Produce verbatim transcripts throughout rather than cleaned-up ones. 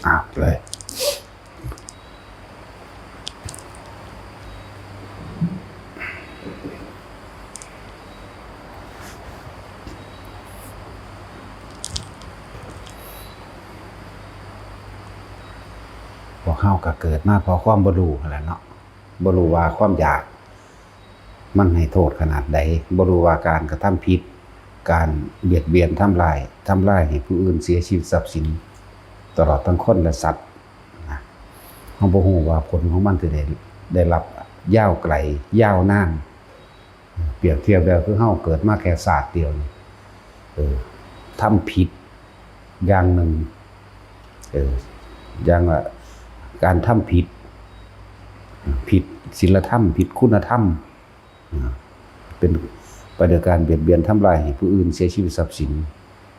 อ่ะเลย พวกเฮาก็เกิดมาเพราะความบ่รู้นั่นแหละเนาะ บ่รู้ว่าความอยากมันให้โทษขนาดใด บ่รู้ว่าการกระทำผิด การเบียดเบียนทำลาย ทำลายให้ผู้อื่นเสียชีวิตทรัพย์สิน ตลอดทั้งคนและสัตว์นะ เฮาบ่รู้ว่าผลของมันสิได้ ได้รับยาวไกล ยาวนาน เปรียบเทียบแล้วคือเฮาเกิดมาแค่ชาติเดียวนี่ เออ ทำผิดอย่างหนึ่ง เออ อย่างว่าการทำผิด ผิดศีลธรรม ผิดคุณธรรม อ่า เป็นไปโดยการเบียดเบียนทำลายให้ผู้อื่นเสียชีวิตทรัพย์สิน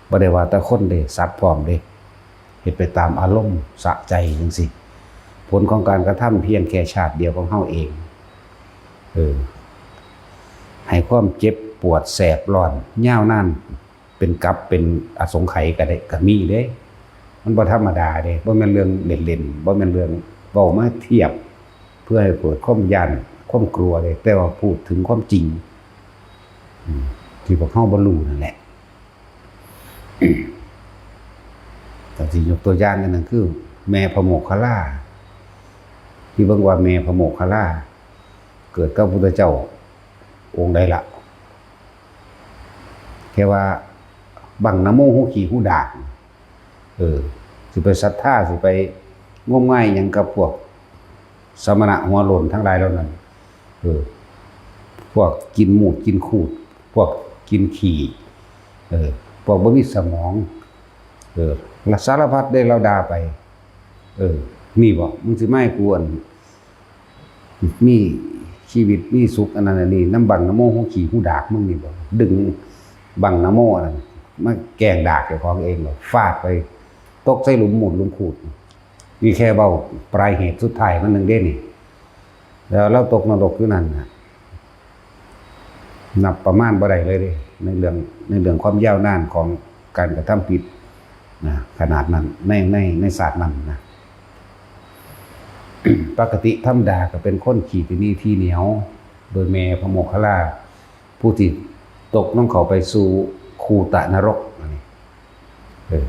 บ่ได้ว่าแต่คนเด้ สัตว์พร้อมเด้ เฮ็ดไปตามอารมณ์สะใจจั่งซี้ ผลของการกระทำเพียงแค่ชาติเดียวของเฮาเอง เออ ให้ความเจ็บปวดแสบร้อนยาวนาน เป็นกับเป็นอสงไขยก็ได้ ก็มีเด้ มันบ่ธรรมดาเด้ บ่แม่นเรื่องเล่นๆ บ่แม่นเรื่องเว้ามาเทียบ เพื่อให้เกิดความย้าน ความกลัวเด้ แต่ว่าพูดถึงความจริง อืม ที่พวกเฮาบ่รู้นั่นแหละ ก็สิยกตัวอย่างอันหนึ่งคือ แม่พระโมคคัลลา ที่เบิ่งว่าแม่พระโมคคัลลา เกิดกับพระพุทธเจ้าองค์ใดละ แค่ว่าบังนะโมฮูขี้ฮูดาก เออ สิไปศรัทธา สิไปงมงายหยังกับพวกสมณะหัวโล้นทั้งหลายเหล่านั้น เออ พวกกินมูตรกินคูด พวกกินขี้ เออ พวกบ่มีสมอง เออ และสารพัดได้เราด่าไป เออ นี่บ่ มึงสิมาให้กูอัน มีชีวิตมีสุขอันนั้นอันนี้ นำบังนะโมฮูขี้ฮูดากมึงนี่บ่ ดึงบังนะโมอันนั้นมาแกล้งดากเจ้าของเองบ่ ฟาดไป ตกใส่หลุมมูตรหลุมคูด นี่แค่เว้าปลายเหตุสุดท้ายมันหนึ่งเด้นี่ แล้วเราตกนรกอยู่นั่นน่ะ นับประมาณบ่ได้เลยเด้ ในเรื่อง ในเรื่องความยาวนานของการกระทำผิดนะ ขนาดนั้น ใน ใน ในศาสตร์นั้นนะ ปกติธรรมดาก็เป็นคนขี้ตะหนี่ทีเหนียว โดยแม่พระโมคคัลลา ผู้ที่ตกลงเข้าไปสู่คูตะนรกอันนี้ เออ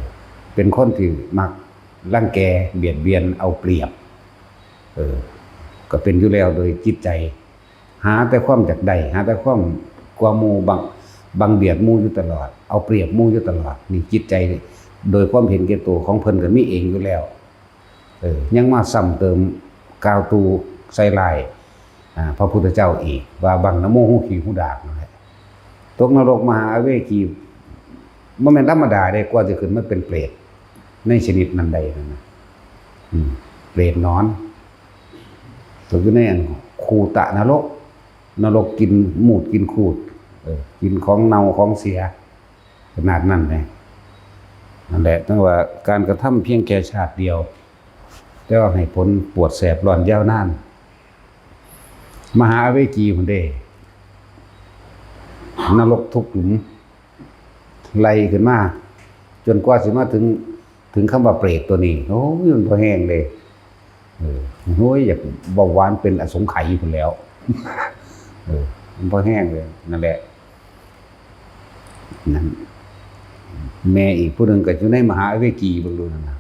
เป็นคนที่มักรังแกเบียดเบียนเอาเปรียบ เออ ก็เป็นอยู่แล้วโดยจิตใจ หาแต่ความอยากได้ หาแต่ความกว่าหมู่ บัง บังเบียดหมู่อยู่ตลอด เอาเปรียบหมู่อยู่ตลอด นี่จิตใจโดยความเห็นแก่ตัวของเพิ่นก็มีเองอยู่แล้ว เออ ยังมาซ้ำเติมกล่าวตู่ใส่ร้าย อ่า พระพุทธเจ้าอีก ว่าบังนะโมฮูขี้ฮูดากนั่นแหละ ตกนรกมหาอเวจี บ่แม่นธรรมดาเด้ กว่าจะขึ้นมาเป็นเปรตในชนิดนั้นได้นั่นนะ อืม เปรตหนอน ตกอยู่ในอันคูตะนรก นรกกินมูตรกินคูด เออ กินของเน่าของเสีย ขนาดนั้นเลย นั่นแหละ ตั้งว่าการกระทำเพียงแค่ชาติเดียว แต่ว่าให้ผลปวดแสบร้อนยาวนาน มหาอเวจีพุ้นเด้ นรกทุกหลุม ไล่ขึ้นมา จนกว่าสิมาถึง ถึงคำว่าเปรตตัวนี้ โอ้ย มันพอแห้งเลย เออ โอ้ย อยากเบาหวานเป็นอสงไขยพุ้นแหล้ว เออ มันพอแห้งเลย นั่นแหละ นั่น แม่อีกผู้หนึ่งก็อยู่ในมหาอเวจี เบิ่งดูนั่นนะ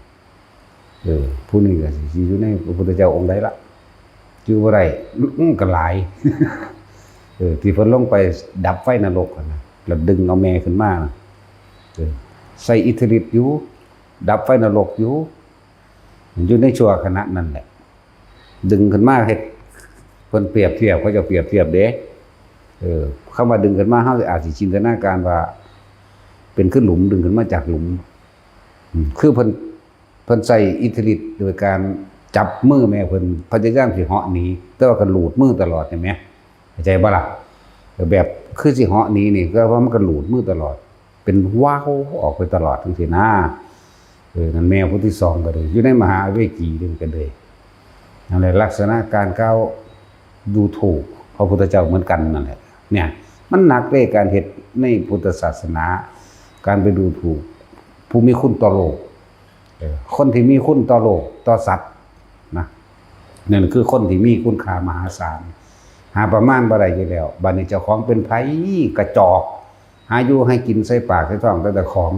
เออ ผู้นี้ก็สิอยู่ในพระพุทธเจ้าองค์ใดละ จื่อบ่ได้ อื้อ ก็หลาย เออ ที่เพิ่นลงไปดับไฟนรกหั้นนะ แล้วดึงเอาแม่ขึ้นมานะ เออ ใส่อิทธิฤทธิ์อยู่ ดับไฟนรกอยู่ อยู่ในชั่วขณะนั้นแหละ ดึงขึ้นมาเฮ็ด เพิ่นเปรียบเทียบ เขาจะเปรียบเทียบเด้ เออ คำว่าดึงขึ้นมา เฮาอาจสิจินตนาการว่า เป็นคือหลุม ดึงขึ้นมาจากหลุม อืม คือเพิ่น เพิ่นใช้อิทธิฤทธิ์โดยการจับมือแม่เพิ่น พยายามสิเหาะหนี แต่ว่าก็หลุดมือตลอด เห็นไหม เข้าใจบ่ล่ะ แบบคือสิเหาะหนีนี่ ก็ว่ามันก็หลุดมือตลอด เป็นว้าวออกไปตลอดจังซี้นะ เออ นั่นแม่ผู้ที่สองก็เลย อยู่ในมหาอเวจีเด้ ก็เลย นั่นแหละ ลักษณะการกล่าวดูถูกพระพุทธเจ้าเหมือนกันนั่นแหละ เนี่ย มันหนักเด้ การเฮ็ดในพุทธศาสนา การไปดูถูกผู้มีคุณต่อโลก เออ ค คนที่มีคุณต่อโลกต่อสัตว์นะ นั่นคือคนที่มีคุณค่ามหาศาล หาประมาณบ่ได้อยู่แล้ว บัดนี้เจ้าของเป็นไผ กระจอก หาอยู่ให้กินใส่ปากใส่ท้องแต่เจ้าของ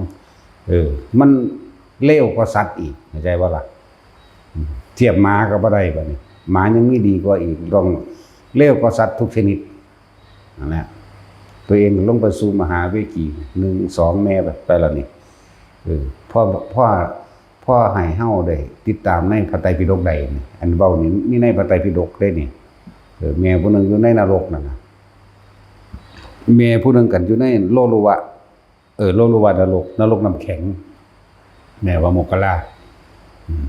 เออ มันเลวกว่าสัตว์อีก เข้าใจบ่ล่ะ อืม เทียบหมาก็บ่ได้บัดนี้ หมายังมีดีกว่าอีก ต้องเลวกว่าสัตว์ทุกชนิด นั่นแหละ ตัวเองลงไปสู่มหาเวจี หนึ่ง สอง แม่ไป ไปแล้วนี่ เออ พ่อ พ่อ พ่อให้เฮาได้ติดตามในพระไตรปิฎกใดนี่ อันเว้านี่มีในพระไตรปิฎกเด้นี่ เออ แม่ผู้หนึ่งอยู่ในนรกนั่นน่ะ แม่ผู้หนึ่งกันอยู่ในโลลุวะ เออ โลลุวะนรก นรกน้ำแข็ง แม่ว่าโมคคัลลา อืม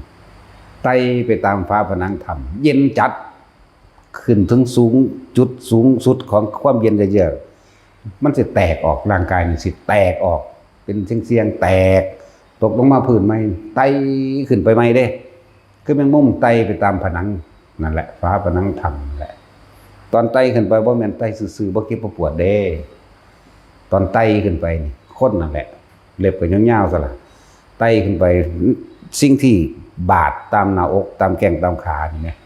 ไต่ไปตามฝาผนังถ้ำ เย็นจัด ขึ้นถึงสูง จุดสูงสุดของความเย็นเยือก มันสิแตกออก ร่างกายนี่สิแตกออก เป็นเสี้ยงๆ แตก ตกลงมาพื้นใหม่ ไต่ขึ้นไปใหม่เด้ คือแมงมุมไต่ไปตามผนังนั่นแหละ ฝาผนังถ้ำนั่นแหละ ตอนไต่ขึ้นไปบ่แม่นไต่ซื่อๆ บ่เจ็บบ่ปวดเด้ ตอนไต่ขึ้นไปนี่ คนนั่นแหละ เล็บก็ยาวๆ ซะล่ะ ไต่ขึ้นไป สิ่งที่บาดตามหน้าอก ตามแข้ง ตามขานี่นะ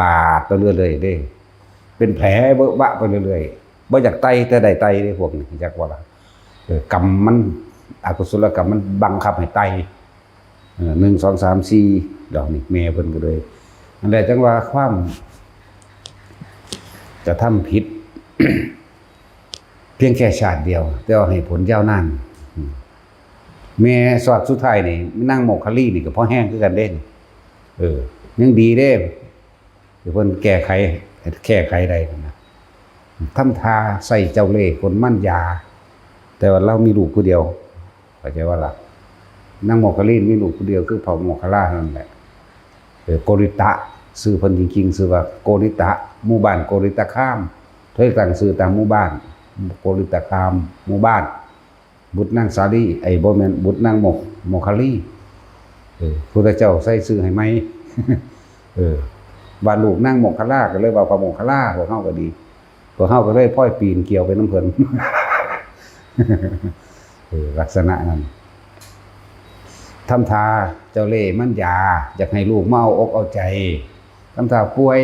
บาดไปเรื่อยๆ เด้ เป็นแผลเบอะบะไปเรื่อยๆ บ่อยากไต่แต่ได้ไต่เด้พวกนี้ จักว่าล่ะ เออ กรรมมัน อกุศลกรรมมันบังคับให้ไต่ เออ หนึ่ง สอง สาม สี่ ดอกนี่ แม่เพิ่นก็เลย นั่นแหละ จังว่าความกระทำผิด เพียงแค่ชาติเดียว แต่ว่าให้ผลยาวนาน อืม แม่สอดสุดท้ายนี่ นางโมคคัลลีนี่ก็พอแฮงคือกันเด้นี่ เออ ยังดีเด้ ที่เพิ่นแก้ไข แก้ไขได้นั่นนะ ทำท่าใส่เจ้าเล่ห์คนมั่นยา แต่ว่าลาวมีลูกผู้เดียว เข้าใจบ่ล่ะ นางโมคคัลลีมีลูกผู้เดียวคือพระโมคคัลลานั่นแหละ เออ โกริตะ ชื่อเพิ่นจริงๆ ชื่อว่าโกริตะ หมู่บ้านโกริตะคาม เพิ่นตั้งชื่อตามหมู่บ้าน โกริตะคาม หมู่บ้าน บุตรนางสาลี ไอ้ บ่แม่น บุตรนางโม โมคคัลลี เออ พุทธเจ้าใส่ชื่อให้ใหม่ เออ ว่าลูกนางโมคคัลลา ก็เลยว่าพระโมคคัลลา พวกเฮาก็ดี พวกเฮาก็เลยพลอยปีนเกี่ยวไปนำเพิ่น เออ ลักษณะนั้น ทำท่าเจ้าเล่ห์มันยา อยากให้ลูกมาเอาอกเอาใจ ทำท่าป่วย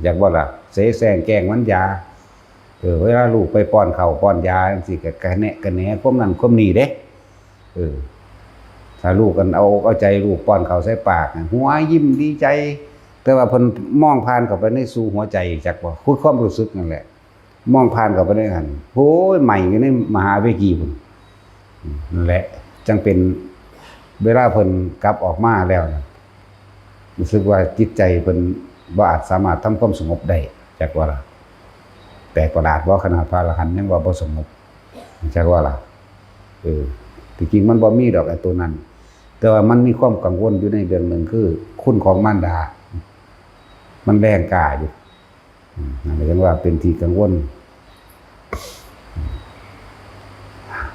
อยากบ่ล่ะ เสแสร้งแกล้งมันยา เออ เวลาลูกไปป้อนข้าวป้อนยาจังซี่ ก็กะแนะกะแหนความนั้นความนี้เด้ เออ ถ้าลูกกันเอาอกเอาใจลูกป้อนข้าวใส่ปากน่ะ หัวยิ้มดีใจ แต่ว่าเพิ่นมองผ่านเข้าไปในสู่หัวใจ จักบ่ คือความรู้สึกนั่นแหละ มองผ่านเข้าไปในหั้น โอ้ย ไหม้อยู่ในมหาเวจีพุ้น นั่นแหละ จังเป็น เวลาเพิ่นกลับออกมาแล้วนะ รู้สึกว่าจิตใจเพิ่นบ่อาจสามารถทำความสงบได้ จักว่าล่ะ แปลกประหลาดบ่ ขนาดพระอรหันต์ยังว่าบ่สงบ จักว่าล่ะ เออ ที่จริงมันบ่มีดอกไอ้ตัวนั้น แต่ว่ามันมีความกังวลอยู่ในเรื่องหนึ่ง คือคุณของมารดา มันแรงกล้าอยู่ อืม นั่นก็ยังว่าเป็นที่กังวล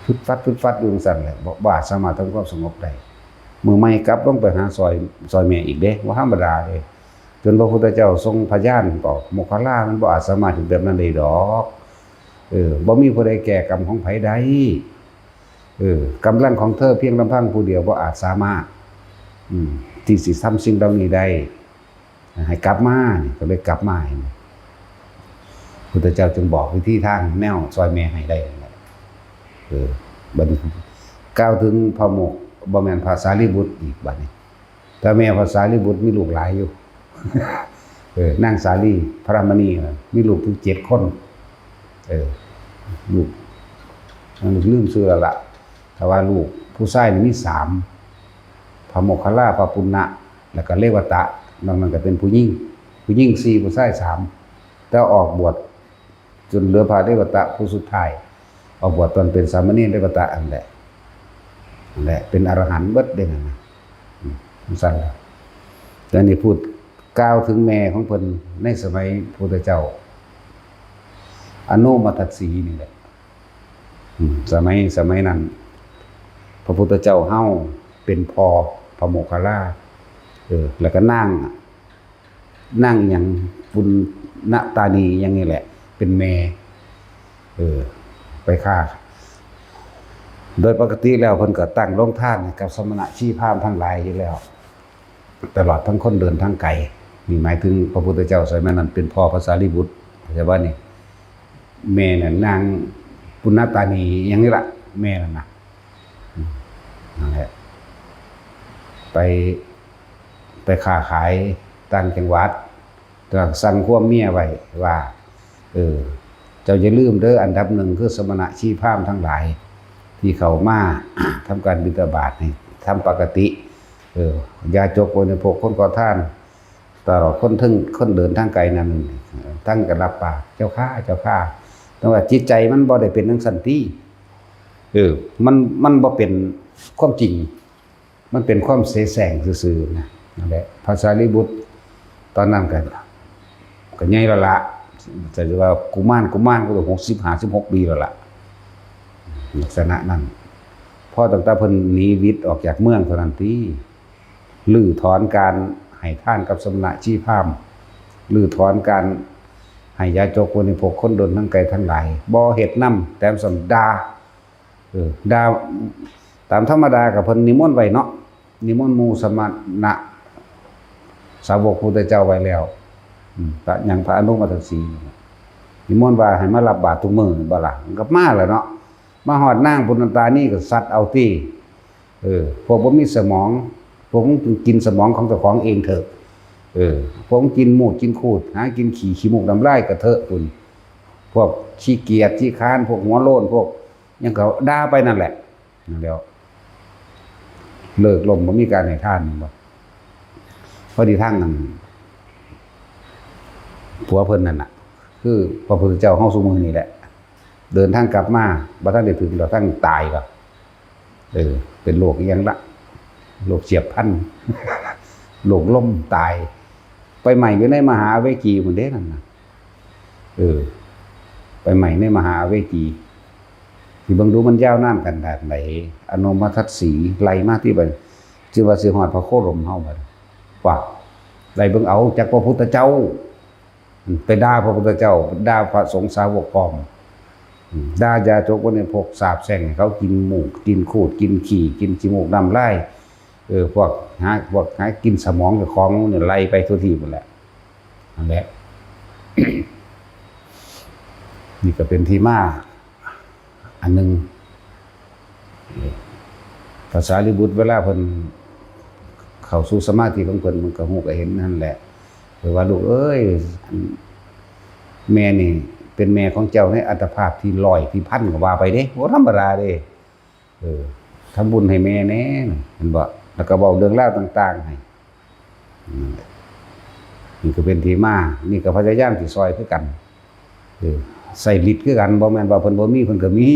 ฟึดฟัด ฟึดฟัดอยู่จั่งซั้นแหละ บ่ บ่อาจสามารถทำความสงบได้ มื้อใหม่กลับลงไปหาซอย ซอยแม่อีกเด้ บ่ธรรมดาเด้ จนพระพุทธเจ้าทรงพยานบอก โมคคัลลามันบ่อาจสามารถเฮ็ดแบบนั้นได้ดอก เออ บ่มีผู้ใดแก้กรรมของไผได้ เออ กำลังของเธอเพียงลำพังผู้เดียวบ่อาจสามารถ อืม ที่สิทำสิ่งเหล่านี้ได้ ให้กลับมานี่ ก็เลยกลับมา เห็นบ่ พุทธเจ้าจึงบอกวิธีทางแนวซอยแม่ให้ได้นั่นแหละ เออ บัดนี้กล่าวถึงพระโมก บ่แม่น พระสารีบุตรอีกบัดนี้ แต่แม่พระสารีบุตรมีลูกหลายอยู่ เออ นางสาลีพระมณีน่ะ มีลูกถึงเจ็ดคน เออ ลูก มันลืมชื่อแล้วล่ะ แต่ว่าลูกผู้ชายนี่มีสาม พระโมคคัลลา พระปุณณะ แล้วก็เรวตะ นอกนั้นก็เป็นผู้หญิง ผู้หญิงสี่ ผู้ชายสาม แต่ออกบวชจนเหลือพระเรวตะผู้สุดท้าย ออกบวชตอนเป็นสามเณรเรวตะนั่นแหละ นั่นแหละ เป็นอรหันต์เบิดเด้นั่นน่ะ อืม จั่งซั้นล่ะ แต่นี่พูดกล่าวถึงแม่ของเพิ่นในสมัยพุทธเจ้า อโนมทัสสีนี่แหละ อืม สมัย สมัยนั้น พระพุทธเจ้าเฮาเป็นพ่อพระโมคคัลลา เออ แล้วก็นาง นางหยัง ปุณณตานีหยังนี่แหละ เป็นแม่ เออ ไปฆ่า โดยปกติแล้วเพิ่นก็ตั้งโรงทานให้กับสมณะชีพราหมณ์ทั้งหลายอยู่แล้ว ตลอดทั้งคนเดินทางไกล นี่หมายถึงพระพุทธเจ้าสมัยนั้นเป็นพ่อพระสารีบุตร เข้าใจบ่นี่ แม่น่ะนางปุณณตานีอย่างนี้ล่ะ แม่นั่นน่ะ อืม นั่นแหละ ไป ไปค้าขายต่างจังหวัด แต่สั่งความเมียไว้ว่า เออ เจ้าอย่าลืมเด้อ อันดับหนึ่งคือสมณะชีพราหมณ์ทั้งหลาย ที่เขามา ทำการบิณฑบาตนี่ทำปกติ เออ ยาจกบริโภคคนขอทาน ตลอดคนถึงคนเดินทางไกลนั้น ทั้งก็รับปาก เจ้าข้า เจ้าข้า แต่ว่าจิตใจมันบ่ได้เป็นจั่งซั้นติ เออ มัน มันบ่เป็นความจริง มันเป็นความเสแสร้งซื่อๆ นะ นั่นแหละ พระสารีบุตร ตอนนั้นก็ ก็ใหญ่แล้วละ แต่ว่ากุมาร กุมารก็หกสิบ ห้าสิบหก ปีแล้วละ ลักษณะนั้น พอตั้งแต่เพิ่นหนีวิตออกจากเมืองเท่านั้นติ รื้อถอนการให้ทานกับสมณะชีพราหมณ์ รื้อถอนการให้ยาจกบริโภคคนเดินทางไกลทั้งหลาย บ่เฮ็ดนำ แต่ส่ำด่า เออ ด่า ตามธรรมดาก็เพิ่นนิมนต์ไว้เนาะ นิมนต์หมู่สมณะสาวกพุทธเจ้าไว้แล้ว อืม พระ หยัง พระอนุมัตตสี นิมนต์ว่าให้มารับบาตรทุกมื้อบ่ล่ะ มันก็มาแหละเนาะ มาฮอดนางปุณณตานีก็ซัดเอาติ เออ พวกบ่มีสมอง พวกมึงกินสมองของเจ้าของเองเถอะ เออ พวกมึงกินมูดกินคูด หากินขี้ ขี้มูกน้ำลายกะเถอะพุ้น พวกขี้เกียจขี้คร้าน พวกหัวโล้น พวกหยังก็ด่าไปนั่นแหละ นั่นแหล้ว เลิกล้มบ่มีการให้ทาน แม่นบ่ พอดีทางนั้น ผัวเพิ่นนั่นน่ะ คือพระพุทธเจ้าเฮาซุมื้อนี้แหละ เดินทางกลับมา บ่ทันได้ถึงดอก ทางตายก็ เออ เป็นโรคอิหยังละ โรคเฉียบพลัน โรคลมตาย ไปไหม้อยู่ในมหาอเวจีพุ้นเด้นั่นน่ะ เออ ไปไหม้ในมหาอเวจี สิเบิ่งดูมันยาวนานขนาดไหน อนุมัตตสีไล่มาที่บัด สิว่าสิฮอดพระโคดมเฮาบัด ว่า ไล่เบิ่งเอา จักพระพุทธเจ้า ไปด่าพระพุทธเจ้า ด่าพระสงฆ์สาวกพร้อม ด่ายาจกบริโภค สาปแช่งให้เขากินมูก กินคูด กินขี้ กินขี้มูกน้ำลาย เออ พวกหา พวกหากินสมองเจ้าของเนี่ย ไล่ไปทั่วทีหมดแหละ นั่นแหละ นี่ก็เป็นที่มา อันหนึ่ง พระสารีบุตรเวลาเพิ่นเข้าสู่สมาธิของเพิ่น มันก็ฮู้ก็เห็นนั่นแหละ เพิ่นว่า "ลูกเอ้ย อัน แม่นี่เป็นแม่ของเจ้าในอัตภาพที่ร้อยที่พันก็ว่าไปเด้ บ่ธรรมดาเด้ เออ ทำบุญให้แม่แหน่" เห็นบ่ แล้วก็เว้าเรื่องราวต่างๆ ให้ นั่นแหละ นี่ก็เป็นที่มา นี่ก็พยายามสิซอยคือกัน เออ ใช้ฤทธิ์คือกัน บ่แม่นว่าเพิ่นบ่มี เพิ่นก็มี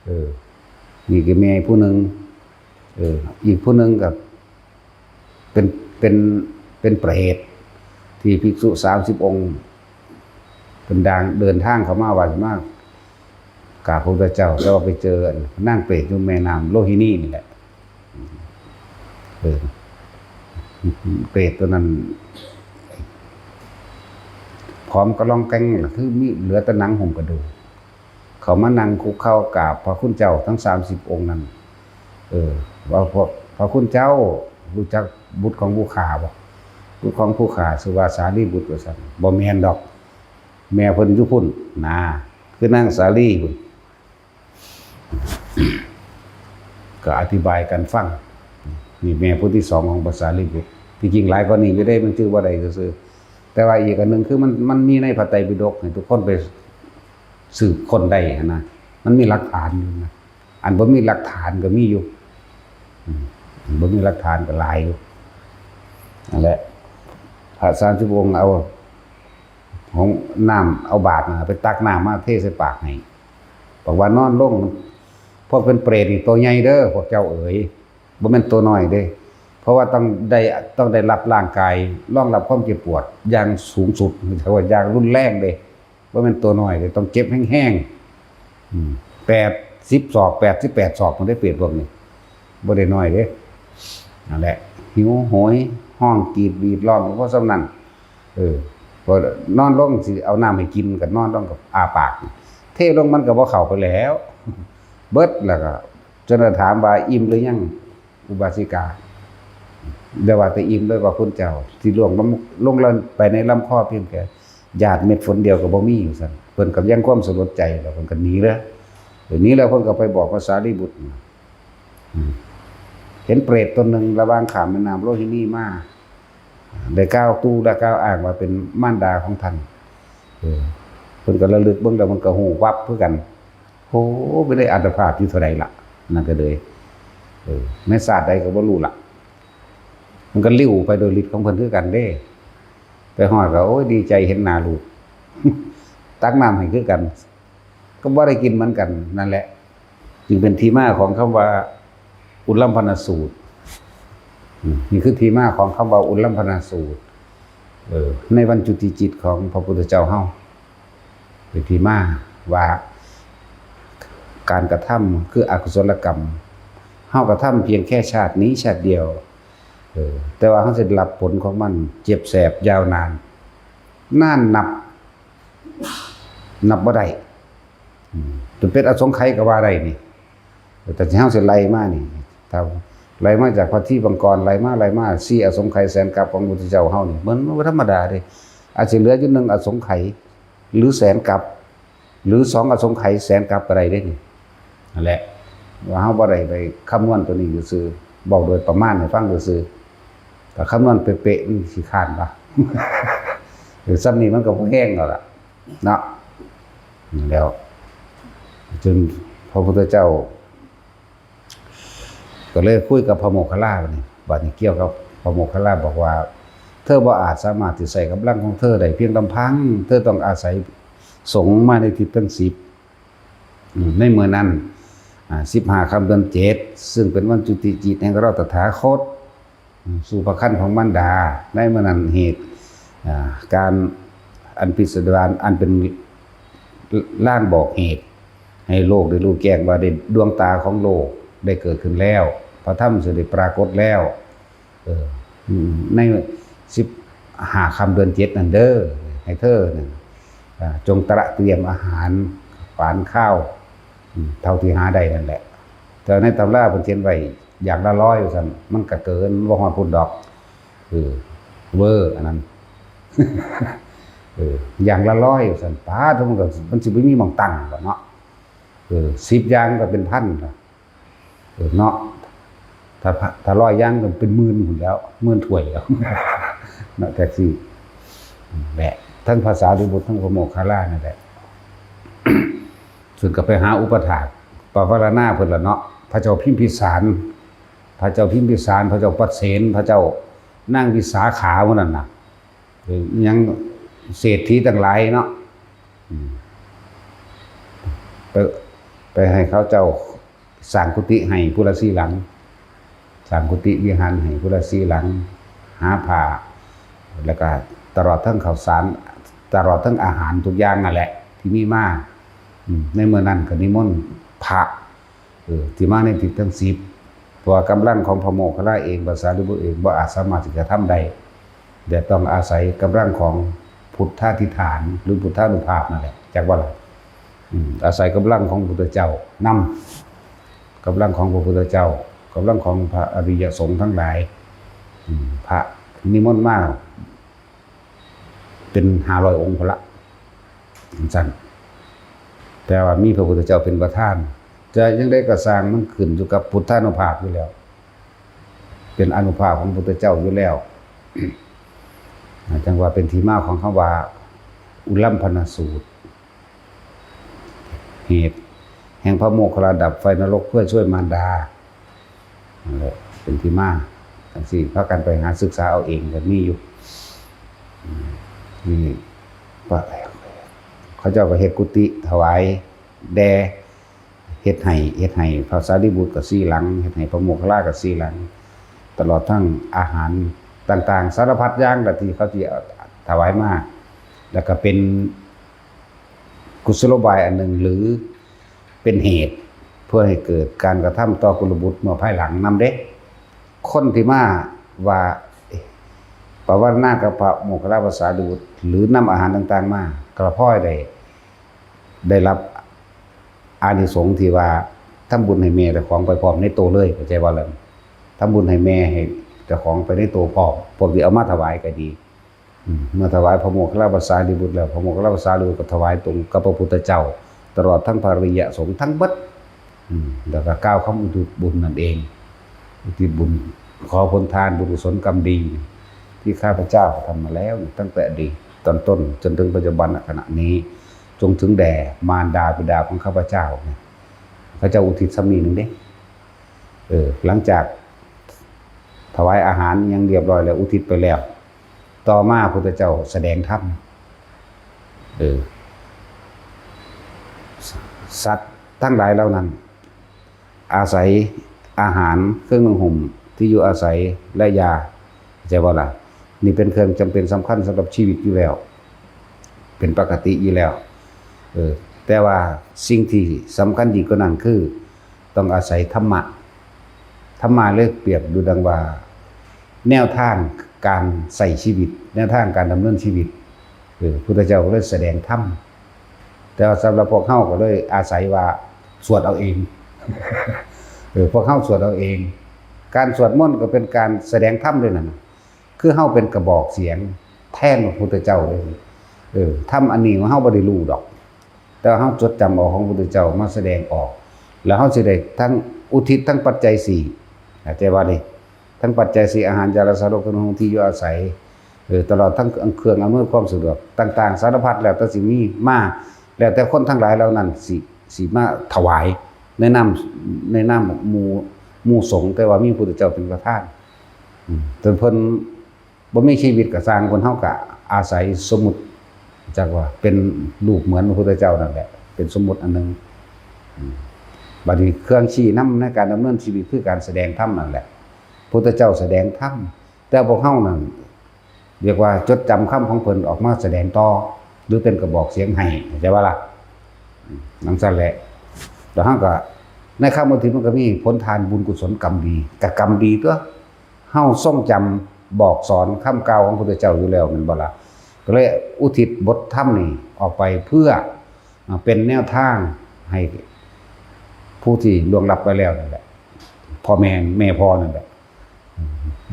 เออ นี่ก็แม่ผู้หนึ่ง เออ อีกผู้หนึ่งก็เป็น เป็น เป็นเปรต ที่ภิกษุสามสิบองค์ เป็นดาง เดินทางเข้ามาว่าสิมากราบพระพุทธเจ้า แต่ว่าไปเจออันนางเปรตอยู่แม่น้ำโลหินีนี่แหละ เออ เปรตตัวนั้น ผอมกะล่องแกงล่ะ คือมีเหลือแต่หนังหุ้มกระดูก เขามานั่งคุกเข่ากราบพระคุณเจ้าทั้งสามสิบองค์นั้น เออ ว่าพวกพระคุณเจ้ารู้จักบุตรของผู้ข้าบ่ บุตรของผู้ข้าชื่อว่าสารีบุตรว่าซั่น บ่แม่นดอก แม่เพิ่นอยู่พุ้น นะ คือนางสาลีพุ้น ก็อธิบายกันฟัง นี่แม่ผู้ที่สองของพระสารีบุตร ที่จริงหลายกว่านี้อยู่เด้ มันชื่อว่าใดซื่อๆ แต่ว่าอีกอันหนึ่งคือมัน มันมีในพระไตรปิฎกให้ทุกคนไปสืบค้นได้หั้นนะ มันมีหลักฐานอยู่นะ อันบ่มีหลักฐานก็มีอยู่ อืม อันบ่มีหลักฐานก็หลายอยู่ นั่นแหละ พระสามสิบองค์เอาของน้ำ เอาบาตรน่ะไปตักน้ำมาเทใส่ปากให้ บอกว่านอนลง พวกเป็นเปรตนี่ตัวใหญ่เด้อ พวกเจ้าเอ๋ย บ่แม่นตัวน้อยเด้ เพราะว่าต้องได้ ต้องได้รับร่างกายรองรับความเจ็บปวดอย่างสูงสุด เรียกว่าอย่างรุนแรงเด้ บ่แม่นตัวน้อยเด้ ต้องเจ็บแฮงๆ อืม แปดสิบศอก แปดสิบแปดศอก มันได้เปรตพวกนี้ บ่ได้น้อยเด้ นั่นแหละ หิวโหย ฮ้องกรีดหวีดร้อง เพราะส่ำนั้น เออ พอนอนลงสิเอาน้ำให้กิน ก็นอนลงกับอ้าปาก เทลงมันก็บ่เข้าไปแล้ว เบิดแล้วก็ จนถามว่าอิ่มหรือยัง อุบาสิกา ได้ว่าแต่อิ่มเลยว่าคุณเจ้า ที่ล่วงลงลงไปในลำคอเพียงแค่หยาดเม็ดฝนเดียวก็บ่มีอยู่ซั่น เพิ่นก็ยังความสลดใจแล้วเพิ่นก็หนีเลย หนีแล้วเพิ่นก็ไปบอกพระสารีบุตร อืม เห็นเปรตตนหนึ่งระหว่างข้ามแม่น้ำโลหินีมา ได้กล่าวตู่และกล่าวอ้างว่าเป็นมารดาของท่าน เออ เพิ่นก็ระลึกเบิ่งแล้วมันก็ฮู้วับคือกัน โอ้ ไปได้อัตภาพอยู่เท่าใดล่ะ นั่นก็เลย เออ ในชาติใดก็บ่รู้ล่ะ มันก็ลิ้วไปโดยฤทธิ์ของเพิ่นคือกันเด้ ไปฮอดก็ โอ้ย ดีใจเห็นหน้าลูก ตักน้ำให้คือกัน ก็บ่ได้กินเหมือนกัน นั่นแหละ จึงเป็นที่มาของคำว่า อุลลัมพนสูตร อืม นี่คือที่มาของคำว่า อุลลัมพนสูตร เออ ในวันจุติจิตของพระพุทธเจ้าเฮา เป็นที่มาว่า การกระทำคืออกุศลกรรม เฮากระทำเพียงแค่ชาตินี้ชาติเดียว เออ แต่ว่าเฮาสิได้รับผลของมันเจ็บแสบยาวนาน นานนับ นับบ่ได้ อืม จนเป็นอสงไขยก็ว่าได้นี่ แต่ที่เฮาสิไล่มานี่ ถ้าไล่มาจากพระทีปังกร ไล่มา ไล่มา สี่อสงไขยแสนกัปของพระพุทธเจ้าเฮานี่ มันบ่ธรรมดาเด้ อาจสิเหลืออยู่หนึ่งอสงไขย หรือแสนกัป หรือสองอสงไขยแสนกัปก็ได้เด้นี่ นั่นแหละ ว่าเฮาบ่ได้ไปคำนวณตัวนี้ซื่อๆ บอกโดยประมาณให้ฟังซื่อๆ แต่คำนวณเป๊ะๆ มันขี้คร้านปะ หรือซ้ำนี่มันก็บ่แฮงแล้วล่ะ เนาะ แล้ว จนพระพุทธเจ้า ก็เลยคุยกับพระโมคคัลลานี่ บัดนี้เกี่ยวกับพระโมคคัลลาบอกว่า เธอบ่อาจสามารถที่ใช้กำลังของเธอได้เพียงลำพัง เธอต้องอาศัยสงฆ์มาในทิศทั้งสิบ อืม ในเมื่อนั้น อ่า สิบห้าค่ำเดือนเจ็ด ซึ่งเป็นวันจุติจิตแห่งเราตถาคต อืม สู่พระครรภ์ของมารดา ในเมื่อนั้นเหตุ อ่า การอันพิสดาร อันเป็นลางบอกเหตุ ให้โลกได้รู้แจ้งว่าได้ดวงตาของโลกได้เกิดขึ้นแล้ว พระธรรมสิได้ปรากฏแล้ว เออ อืม ในสิบห้าค่ำเดือนเจ็ดนั่นเด้อ ให้เธอนั่น อ่า จงตระเตรียมอาหารฝานข้าว อืม เท่าที่หาได้นั่นแหละ แต่ในตำราเพิ่นเขียนไว้อย่างละร้อยว่าซั่น มันก็เกิน บ่ฮอดพุ้นดอก เออ เวอร์อันนั้น เออ อย่างละร้อยว่าซั่น ป๊าด มันก็ มันสิบ่มีหม่องตั้งดอกเนาะ เออ สิบอย่างก็เป็นพันล่ะ เออ เนาะ ถ้า ถ้าร้อยอย่างก็เป็นหมื่นพุ้นแล้ว หมื่นถ้วยแล้ว เนาะ แท็กซี่ แหละ ทั้งพระสารีบุตร ทั้งพระโมคคัลลานั่นแหละ ซึ่งก็ไปหาอุปถากปวารณาเพิ่นล่ะเนาะ พระเจ้าพิมพิสาร พระเจ้าพิมพิสาร พระเจ้าปัสเสน พระเจ้านางวิสาขาหมู่นั้นน่ะ เออ ยังเศรษฐีทั้งหลายเนาะ อืม ไป ไปให้เขาเจ้าสร้างกุฏิให้ผู้ละสี่หลัง สร้างกุฏิวิหารให้ผู้ละสี่หลัง หาผ้า แล้วก็ตลอดทั้งข้าวสาร ตลอดทั้งอาหารทุกอย่างนั่นแหละ ที่มีมา อืม ในเมื่อนั้นก็นิมนต์พระ เออ ที่มาในทิศทั้งสิบ เพราะว่ากำลังของพระโมคคัลลาเอง พระสารีบุตรเอง บ่อาจสามารถที่จะทำได้ แต่ต้องอาศัยกำลังของพุทธาธิฐาน หรือพุทธานุภาพนั่นแหละ จักว่าล่ะ อืม อาศัยกำลังของพระพุทธเจ้านำ กำลังของพระพุทธเจ้า กำลังของพระอริยสงฆ์ทั้งหลาย อืม พระนิมนต์มา เป็นห้าร้อยองค์พุ้นละ จั่งซั้น แต่ว่ามีพระพุทธเจ้าเป็นประธาน จะจั่งใดก็ซ่าง มันขึ้นอยู่กับพุทธานุภาพอยู่แล้ว เป็นอานุภาพของพระพุทธเจ้าอยู่แล้ว จั่งว่าเป็นที่มาของคำว่า อุลลัมพนสูตร เหตุแห่งพระโมคคัลลาดับไฟนรกเพื่อช่วยมารดา นั่นแหละ เป็นที่มา จั่งซี้ พากันไปหาศึกษาเอาเองก็มีอยู่ อืม นี่ พระ เขาเจ้าก็เฮ็ดกุฏิถวายแด่ เฮ็ดให้ เฮ็ดให้พระสารีบุตรก็สี่หลัง เฮ็ดให้พระโมคคัลลาก็สี่หลัง ตลอดทั้งอาหารต่างๆ สารพัดอย่างละที่เขาสิถวายมา แล้วก็เป็น กุศโลบายอันหนึ่ง หรือเป็นเหตุเพื่อให้เกิดการกระทำต่อกุลบุตรเมื่อภายหลังนำเด้ คนที่มาว่าปวารณากับพระโมคคัลลาภาษาลิบุตร หรือนำอาหารต่างๆมา กระพ้อยได้ ได้รับอานิสงส์ที่ว่า ทำบุญให้แม่เจ้าของไปพร้อมในโตเลย เข้าใจบ่ล่ะ ทำบุญให้แม่ให้เจ้าของไปในโตพร้อม พวกที่เอามาถวายก็ดี อืม เมื่อถวายพระโมคคัลลาภาษาลีบุตรแล้ว พระโมคคัลลาภาษาลีบุตรก็ถวายตรงกับพระพุทธเจ้า ตลอดทั้งพระอริยสงฆ์ทั้งเบิด อืม แล้วก็กล่าวคำอุทิศบุญนั่นเอง อุทิศบุญ ขอผลทานบุญกุศลกรรมดี ที่ข้าพเจ้าทำมาแล้วตั้งแต่อดีตตอนต้นจนถึงปัจจุบันขณะนี้ จงถึงแด่มารดาบิดาของข้าพเจ้าเนี่ย เขาเจ้าอุทิศซ้ำนี้หนึ่งเด้ เออ หลังจากถวายอาหารอย่างเรียบร้อยแล้ว อุทิศไปแล้ว ต่อมาพุทธเจ้าแสดงธรรม เออ สัตว์ทั้งหลายเหล่านั้น อาศัยอาหาร เครื่องนุ่งห่ม ที่อยู่อาศัย และยา เข้าใจบ่ล่ะ นี่เป็นเครื่องจำเป็นสำคัญสำหรับชีวิตอยู่แล้ว เป็นปกติอยู่แล้ว เออ แต่ว่าสิ่งที่สำคัญยิ่งกว่านั้นคือ ต้องอาศัยธรรมะ ธรรมะเลยเปรียบดูดังว่า แนวทางการใช้ชีวิต แนวทางการดำเนินชีวิต เออ พุทธเจ้าก็เลยแสดงธรรม แต่ว่าสำหรับพวกเฮาก็เลยอาศัยว่าสวดเอาเอง เออ พวกเฮาสวดเอาเอง การสวดมนต์ก็เป็นการแสดงธรรมด้วยนั่นน่ะ คือเฮาเป็นกระบอกเสียงแทนพระพุทธเจ้าเลย เออ ธรรมอันนี้เฮาบ่ได้รู้ดอก แต่ว่าเฮาจดจำเอาของพระพุทธเจ้ามาแสดงออก แล้วเฮาสิได้ทั้งอุทิศทั้งปัจจัยสี่ เข้าใจบ่นี่ ทั้งปัจจัยสี่ อาหาร ยารักษาโรค เครื่องนุ่งห่ม ที่อยู่อาศัย เออ ตลอดทั้งเครื่องอำนวยความสะดวกต่างๆ สารพัด แล้วแต่สิมีมา แล้วแต่คนทั้งหลายเหล่านั้นสิ สิมาถวายในนาม ในนามหมู่ หมู่สงฆ์ แต่ว่ามีพระพุทธเจ้าเป็นประธาน อืม จนเพิ่นบ่มีชีวิตก็ซ่าง คนเฮาก็อาศัยสมมุติ จักว่าเป็นรูปเหมือนพระพุทธเจ้านั่นแหละ เป็นสมมุติอันหนึ่ง อืม บัดนี้เครื่องชี้นำในการดำเนินชีวิตคือการแสดงธรรมนั่นแหละ พุทธเจ้าแสดงธรรม แต่พวกเฮานั่น เรียกว่าจดจำคำของเพิ่นออกมาแสดงต่อ หรือเป็นกระบอกเสียงให้ เข้าใจบ่ล่ะ อืม จั่งซั้นแหละ แล้วเฮาก็ ในคำอุทิศมันก็มีผลทานบุญกุศลกรรมดี ก็กรรมดีตั๊ว เฮาทรงจำบอกสอนคำกล่าวของพระพุทธเจ้าอยู่แล้วแม่นบ่ล่ะ ก็เลยอุทิศบทธรรมนี่ออกไปเพื่อ อ่า เป็นแนวทางให้ผู้ที่ล่วงลับไปแล้วนั่นแหละ พ่อแม่ แม่พ่อนั่นแหละ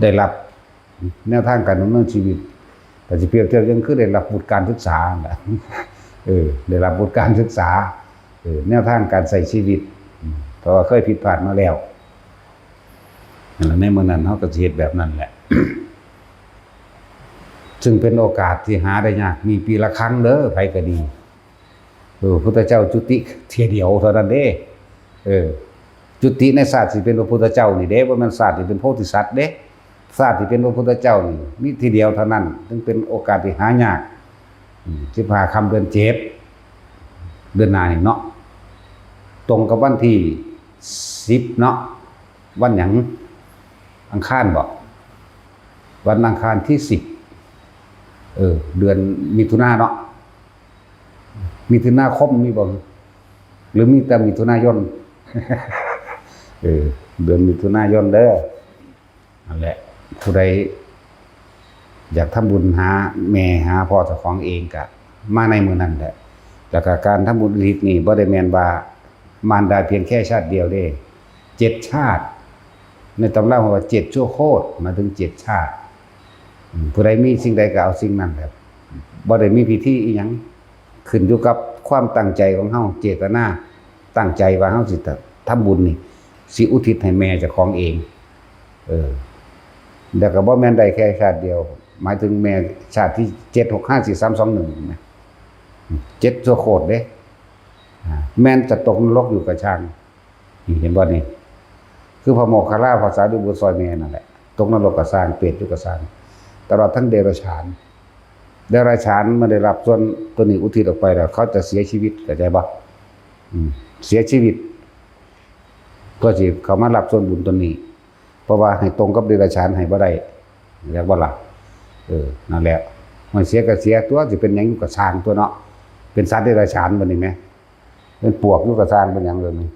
ได้รับแนวทางการดำเนินชีวิต แต่สิเปรียบเทียบยังคือได้รับวุฒิการศึกษานั่นแหละ เออ ได้รับวุฒิการศึกษา เออ แนวทางการใช้ชีวิต อืม เพราะว่าเคยผิดพลาดมาแล้ว นั่นแหละ ในมื้อนั้นเฮาก็สิเฮ็ดแบบนั้นแหละ ซึ่งเป็นโอกาสที่หาได้ยาก มีปีละครั้งเด้อ ไผก็ดี เออ พุทธเจ้าจุติเทื่อเดียวเท่านั้นเด้ เออ จุติในชาติที่เป็นพระพุทธเจ้านี่เด้ บ่แม่นชาติที่เป็นโพธิสัตว์เด้ ชาติที่เป็นพระพุทธเจ้านี่มีทีเดียวเท่านั้น จึงเป็นโอกาสที่หายาก อืม สิบห้าค่ำเดือนเจ็ด เดือนหน้านี่เนาะ ตรงกับวันที่สิบเนาะ วันหยัง อังคารบ่ วันอังคารที่สิบ เออ เดือนมิถุนาเนาะ มิถุนาคมมีบ่ หรือมีแต่มิถุนายน เออ เดือนมิถุนายนเด้อ นั่นแหละ ผู้ใดอยากทำบุญหาแม่หาพ่อเจ้าของเองก็มาในมื้อนั้นแหละ แล้วก็การทำบุญอุทิศนี่บ่ได้แม่นว่ามารดาเพียงแค่ชาติเดียวเด้ เจ็ดชาติ ในตำราว่าเจ็ดชั่วโคตร หมายถึงเจ็ดชาติ อืม ผู้ใดมีสิ่งใดก็เอาสิ่งนั้นแหละ บ่ได้มีพิธีอิหยัง ขึ้นอยู่กับความตั้งใจของเฮา เจตนา ตั้งใจว่าเฮาสิทำบุญนี่ สิอุทิศให้แม่เจ้าของเอง เออ แล้วก็บ่แม่นได้แค่ชาติเดียว หมายถึงแม่ชาติที่เจ็ดหกห้าสี่สามสองหนึ่งนะ เจ็ดชั่วโคตรเด้ อ่า แม่นจะตกนรกอยู่กะซ่าง นี่เห็นบ่นี่ คือพระโมคคัลลาภาษาลีบุตรซอยแม่นั่นแหละ ตกนรกกะซ่าง เปรตอยู่กะซ่าง ตลอดทั้งเดรัจฉาน เดรัจฉานเมื่อได้รับส่วนตัวนี้อุทิศออกไปแล้ว เขาจะเสียชีวิต เข้าใจบ่ อืม เสียชีวิต เพื่อสิเข้ามารับส่วนบุญตัวนี้ เพราะว่าให้ตรงกับเดรัจฉานให้บ่ได้ เรียกว่าล่ะ เออ นั่นแหละ มันเสียก็เสียตั๊ว สิเป็นหยังอยู่กะซ่างตั๊วเนาะ เป็นสัตว์เดรัจฉานบัดนี้แหม เป็นปวกอยู่กะซ่าง เป็นหยังเลยนี่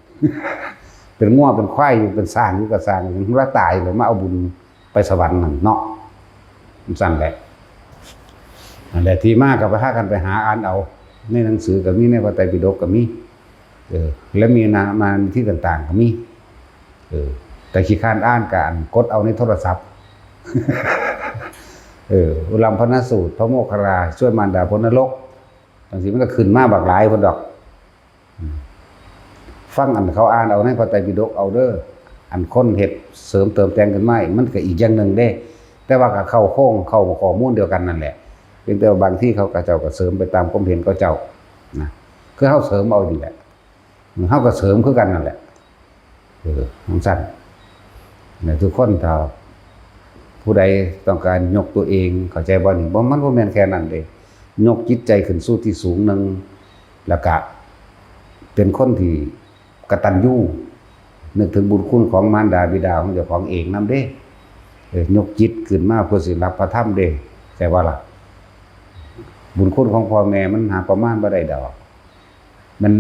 เป็นงัวเป็นควายอยู่ เป็นช้างอยู่กะซ่าง มันละตายเลย มาเอาบุญไปสวรรค์นั่นเนาะ มันซั่นแหละ นั่นแหละ ที่มาก็ไปหากันไปหาอ่านเอา ในหนังสือก็มี ในพระไตรปิฎกก็มี เออ และมีนานาที่ต่างๆก็มี เออ แต่ขี้คร้านอ่านก็อันกดเอาในโทรศัพท์ เออ อุลัมพนสูตร พระโมคคัลลา ช่วยมารดาพ้นนรก จังซี่มันก็ขึ้นมาบักหลายพุ้นดอก อืม ฟังอันเขาอ่านเอาในพระไตรปิฎกเอาเด้อ อันคนเฮ็ดเสริมเติมแต่งขึ้นมาอีก มันก็อีกอย่างหนึ่งเด้ แต่ว่าก็เข้าโครง เข้าข้อมูลเดียวกันนั่นแหละ เพียงแต่ว่าบางทีเขาก็เจ้าก็เสริมไปตามความเห็นเขาเจ้า นะ คือเฮาเสริมเอานี่แหละ เฮาก็เสริมคือกันนั่นแหละ เออ จังซั่น เนี่ย ทุกคนถ้าผู้ใดต้องการยกตัวเอง เข้าใจบ่นี่ บ่ มันบ่แม่นแค่นั้นเด้ ยกจิตใจขึ้นสู่ที่สูงหนึ่ง แล้วก็เป็นคนที่กตัญญู นึกถึงบุญคุณของมารดาบิดาของเจ้าของเองนำเด้ เออ ยกจิตขึ้นมาเพื่อสิรับพระธรรมเด้ เข้าใจบ่ล่ะ บุญคุณของพ่อแม่มันหาประมาณบ่ได้ดอก มัน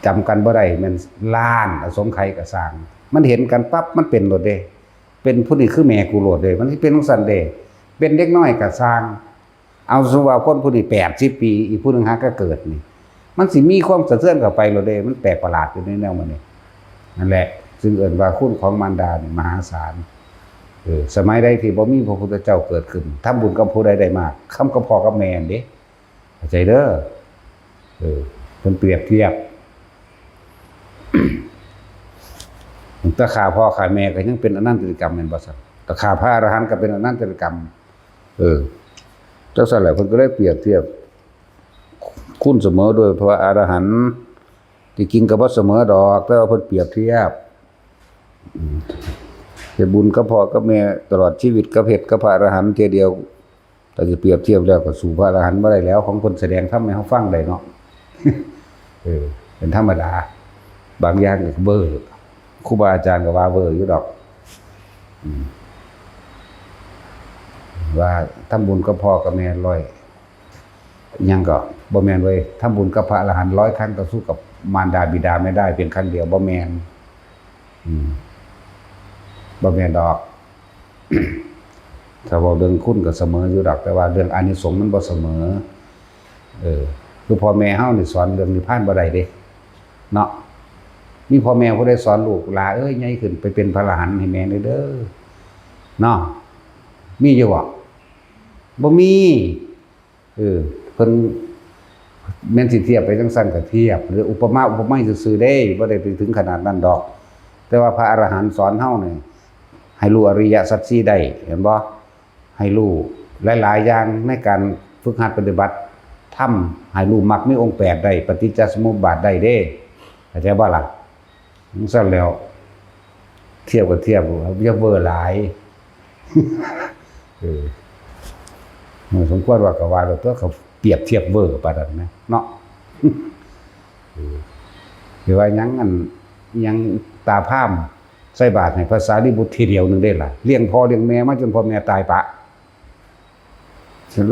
จำกันบ่ได้ แม่นล้านอสงไขยก็ซ่าง มันเห็นกันปั๊บ มันเป็นโลดเด้ เป็นผู้นี้คือแม่กูโลดเด้ มันสิเป็นจังซั่นเด้ เป็นเด็กน้อยก็ซ่าง เอาสมมุติว่าคนผู้นี้แปดสิบปี อีกผู้หนึ่งหาก็เกิดนี่ มันสิมีความสะเทือนเข้าไปโลดเด้ มันแปลกประหลาดอยู่ในแนวมันนี่ นั่นแหละ จึงเอิ้นว่าคุณของมารดานี่มหาศาล เออ สมัยใดที่บ่มีพระพุทธเจ้าเกิดขึ้น ทำบุญกับผู้ใดได้มาก ทำกับพ่อกับแม่นั่นเด้ เข้าใจเด้อ เออ เพิ่นเปรียบเทียบ ถ้าฆ่าพ่อฆ่าแม่ก็ยังเป็นอนันตริยกรรมแม่นบ่ซั่น ถ้าฆ่าพระอรหันต์ก็เป็นอนันตริยกรรม เออ จังซั่นแหละ เพิ่นก็เลยเปรียบเทียบ คุณเสมอโดยพระอรหันต์ ที่จริงก็บ่เสมอดอก แต่ว่าเพิ่นเปรียบเทียบ อืม เฮ็ดบุญกับพ่อกับแม่ตลอดชีวิตกับเฮ็ดกับพระอรหันต์เทื่อเดียว ถ้าสิเปรียบเทียบแล้วก็สู้พระอรหันต์บ่ได้แล้ว ของเพิ่นแสดงธรรมให้เฮาฟังได้เนาะ เออ เป็นธรรมดา บางอย่างก็เวอร์ ครูบาอาจารย์ก็ว่าเวอร์อยู่ดอก อืม ว่าทำบุญกับพ่อกับแม่ร้อย หยังก็บ่แม่นเว้ย ทำบุญกับพระอรหันต์ร้อยครั้งก็สู้กับมารดาบิดาไม่ได้เพียงครั้งเดียว บ่แม่น อืม บ่แม่นดอก ถ้าเว้าเรื่องคุณก็เสมออยู่ดอก แต่ว่าเรื่องอานิสงส์มันบ่เสมอ เออ คือพ่อแม่เฮานี่สอนเรื่องนิพพานบ่ได้เด้ เนาะ มีพ่อแม่ผู้ใดสอนลูก "หล่าเอ้ย ใหญ่ขึ้นไปเป็นพระอรหันต์ให้แม่แหน่เด้อ" เนาะ มีอยู่บ่ บ่มี เออ เพิ่นแม่นสิเทียบไปจังซั่นก็เทียบ หรืออุปมาอุปไมยซื่อๆเด้ บ่ได้ไปถึงขนาดนั้นดอก แต่ว่าพระอรหันต์สอนเฮานี่ ให้รู้อริยสัจสี่ได้ เห็นบ่ ให้รู้หลายๆอย่างในการฝึกหัดปฏิบัติธรรม ให้รู้มรรคมีองค์แปดได้ ปฏิจจสมุปบาทได้เด้ เข้าใจบ่ล่ะ? จั่งซั้นแหล้ว เทียบก็เทียบ อย่าเวอร์หลาย เออ มันสมควรว่าก็ว่าโลดตั่ว เขาเปรียบเทียบเวอร์ปานนั้นนะ เนาะ เออ สิว่าหยัง อัน หยัง ตาพราหมณ์ใส่บาตรให้พระสารีบุตรทีเดียวหนึ่งได้ล่ะ เลี้ยงพ่อเลี้ยงแม่มาจนพ่อแม่ตายปะ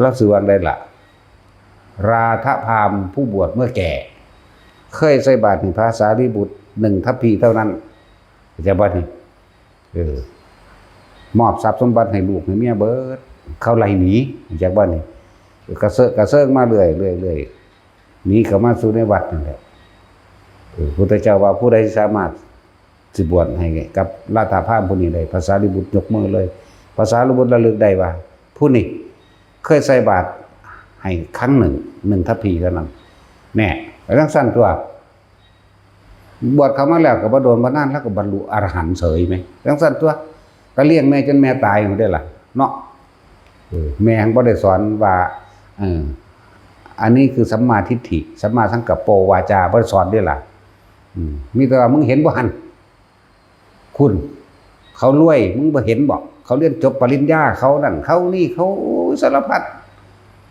ลาวสิว่าจั่งใดล่ะ ราธพราหมณ์ผู้บวชเมื่อแก่ เคยใส่บาตรให้พระสารีบุตรหนึ่งทัพพีเท่านั้น เข้าใจบ่นี่ เออ มอบทรัพย์สมบัติให้ลูกให้เมียเบิด เขาไล่หนี เข้าใจบ่นี่ กระเซาะกระเซิงมาเรื่อย เรื่อย เรื่อย หนีเข้ามาสู่ในวัดนั่นแหละ เออ พุทธเจ้าว่าผู้ใดสามารถสิบวชให้กับราธพราหมณ์ผู้นี้ได้ พระสารีบุตรยกมือเลย พระสารีบุตรระลึกได้ว่า ผู้นี้เคยใส่บาตรให้ครั้งหนึ่ง หนึ่งทัพพีเท่านั้น แน่ ไปจั่งซั้นตั่ว บวชเข้ามาแล้วก็บ่โดนบ่นานแล้วก็บรรลุอรหันต์เฉยแหม จั่งซั้นตั่ว ก็เลี้ยงแม่จนแม่ตายพู้นเด้ล่ะ เนาะ เออ แม่หั้นบ่ได้สอนว่า เออ อันนี้คือสัมมาทิฏฐิ สัมมาสังกัปโปวาจา บ่ได้สอนเด้ล่ะ อืม มีแต่ว่ามึงเห็นบ่หั่น คุณ เขารวย มึงบ่เห็นบ่ เขาเรียนจบปริญญา เขานั่น เขานี่ เขา โอ้ย สารพัด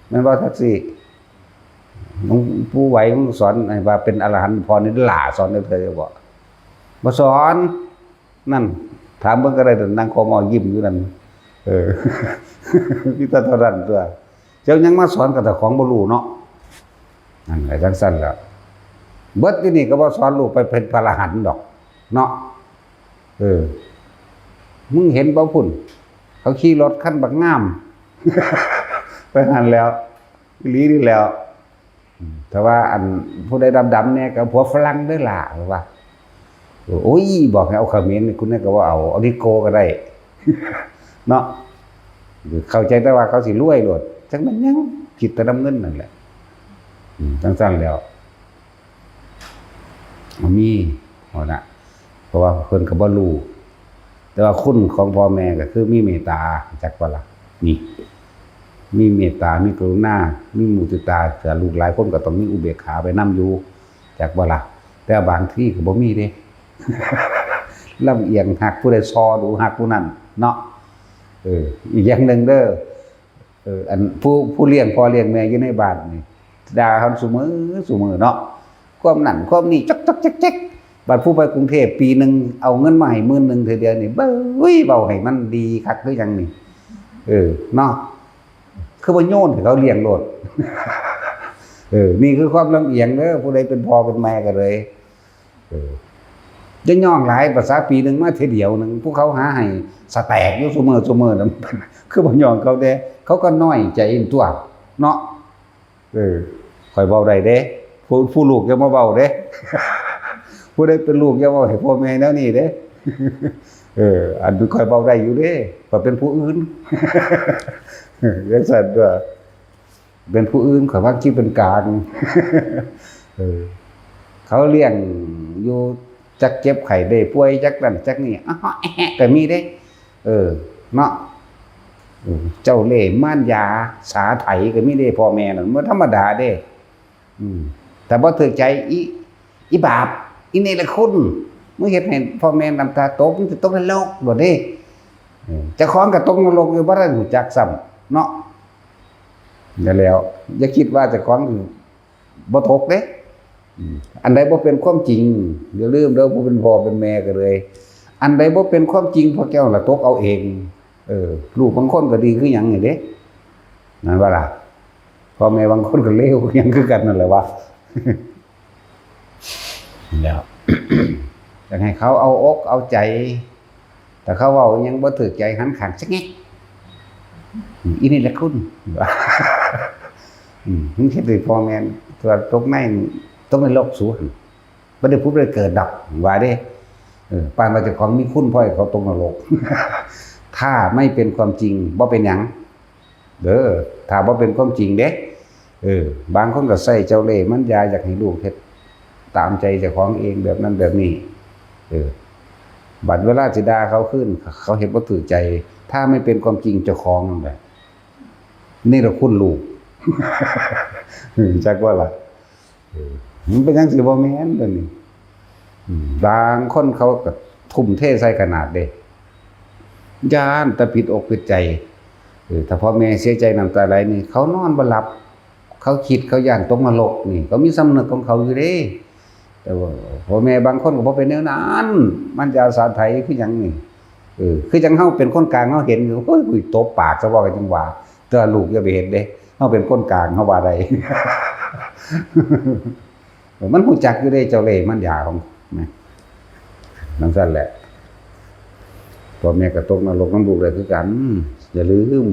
แม่นบ่ จั่งซี้ หลวงปู่ไหว มึงสอนให้ว่าเป็นอรหันต์ พ่อนี่หล่า สอนได้เด้อบ่ บ่สอน นั่น ถามเบิ่งก็ได้ นั่งคอมอยิ้มอยู่นั่น เออ มีแต่เท่านั้นตั่ว เจ้ายังมาสอนกับเจ้าของบ่รู้เนาะ นั่นแหละ จั่งซั้นแหละ เบิดอยู่นี่ก็บ่สอนลูกไปเป็นพระอรหันต์ดอก เนาะ เออ มึงเห็นบ่พุ้น เขาขี่รถคันบักงาม ไปหั่นแหล้ว อีหลีนี่แหล้ว แต่ว่าอันผู้ใดดำๆเนี่ยก็ผัวฝรั่งเด้อล่ะ ว่า โอ้ย บอกให้เอาเขมรนี่คุณเนี่ยก็ว่าเอา เอานิโก้ก็ได้ เนาะ เข้าใจแต่ว่าเขาสิรวยโลด จักแม่นหยัง คิดแต่นำเงินนั่นแหละ อืม จังซั่นแล้ว มี เอานะ เพราะว่าเพิ่นก็บ่รู้ แต่ว่าคุณของพ่อแม่ก็คือมีเมตตา จักบ่ล่ะ นี่ มีเมตตา มีกรุณา มีมุทิตา แต่ลูกหลายคนก็ต้องมีอุเบกขาไปนำอยู่ จักบ่ล่ะ แต่บางทีก็บ่มีเด้ ลำเอียง ฮักผู้ใดซอดู ฮักผู้นั้น เนาะ เออ อีกอย่างหนึ่งเด้อ เออ อันผู้ ผู้เลี้ยงพ่อเลี้ยงแม่อยู่ในบ้านนี่ ด่าเขาซุมื้อซุมื้อเนาะ ความนั่นความนี่ จ๊อกจ๊อกแจ๊กแจ๊ก บัดผู้ไปกรุงเทพฯ ปีหนึ่งเอาเงินมาให้หมื่นหนึ่งเทื่อเดียวนี่ เบ้ย เว้าให้มันดีคักคือหยังนี่ เออ เนาะ คือบ่โยนให้เขาเลี้ยงโลด เออ นี่คือความลำเอียงเด้อ ผู้ใดเป็นพ่อเป็นแม่ก็เลย เออ จะย่องหลาย ภาษาปีหนึ่งมาเทื่อเดียวหนึ่ง ผู้เขาหาให้สแต็กอยู่ซุมื้อซุมื้อนั่น คือบ่ย่องเขาแด่ เขาก็น้อยใจตัว เนาะ เออ ข้อยเว้าได้เด้ ผู้ ผู้ลูกอย่ามาเว้าเด้ ผู้ใดเป็นลูกอย่าเว้าให้พ่อแม่แนวนี้เด้ เออ อันข้อยเว้าได้อยู่เด้ ข้อยเป็นผู้อื่น จังซั่นตัว เป็นผู้อื่น ข้อยว่าคิดเป็นกลาง เออ เขาเลี้ยงอยู่ จักเจ็บไข้ได้ป่วย จักนั่นจักนี่ อ้าว แอะ ก็มีเด้ เออ เนาะ เออ เจ้าเล่ห์มารยาสาไถก็มีเด้ พ่อแม่นั่น บ่ธรรมดาเด้ อืม แต่บ่ถืกใจ อี อีบาป อีเนรคุณ มึงเฮ็ดให้พ่อแม่น้ำตาตก มึงสิตกนรกโลดเด้ เออ เจ้าของก็ตกนรกอยู่ บ่ทันรู้จักซ้ำ เนาะ นั่นแหล้ว อย่าคิดว่าเจ้าของบ่ตกเด้ อืม อันใดบ่เป็นความจริง อย่าลืมเด้อ ผู้เป็นพ่อเป็นแม่ก็เลย อันใดบ่เป็นความจริง พวกเจ้าล่ะตกเอาเอง เออ ลูกบางคนก็ดีคือหยังนี่เด้ นั่นว่าล่ะ พ่อแม่บางคนก็เลวคือหยังคือกันนั่นแหละวะ แล้ว อยากให้เขาเอาอกเอาใจ แต่เขาเว้าหยังบ่ถืกใจ หันข้างจักแงก อีนี่แหละคุณ อืม มึงเฮ็ดให้พ่อแม่ตัวตกใน ตกนรกสูหั่น บ่ได้ผุดบ่ได้เกิดดอก ว่าเด้ เออ ปานว่าเจ้าของมีคุณ พอให้เขาตกนรก ถ้าไม่เป็นความจริง บ่เป็นหยัง เด้อ ถ้าบ่เป็นความจริงเด้ เออ บางคนก็ใช้เจ้าเล่ห์มารยา อยากให้ลูกเฮ็ดตามใจเจ้าของเอง แบบนั้นแบบนี้ เออ บัดเวลาสิด่าเขาคืน เขาเฮ็ดบ่ถืกใจ ถ้าไม่เป็นความจริงเจ้าของนั่นแหละ เนรคุณลูก จักว่าล่ะ เออ มันเป็นจั่งซี้บ่แม่นเด้อนี่ อืม บางคนเขาก็ทุ่มเทใส่ขนาดเด้ ย้านแต่ผิดอกผิดใจ เออ ถ้าพ่อแม่เสียใจน้ำตาไหลนี่ เขานอนบ่หลับ เขาคิด เขาย้านตกนรกนี่ เขามีสำนึกของเขาอยู่เด้ แต่ว่าพ่อแม่บางคนก็บ่เป็นแนวนั้น มันจะอาสาไถคือหยังนี่ เออ คือจั่งเฮาเป็นคนกลาง เฮาเห็นอยู่ โอ้ย กูตบปากซะบ่ ก็จั่งว่า แต่ว่าลูกอย่าไปเฮ็ดเด้ เฮาเป็นคนกลาง เฮาว่าได้ มันรู้จักอยู่เด้ เจ้าเล่ห์มารยาของ นะ นั่นซั่นแหละ พ่อแม่ก็ตกนรกนำลูกได้คือกัน อย่าลืม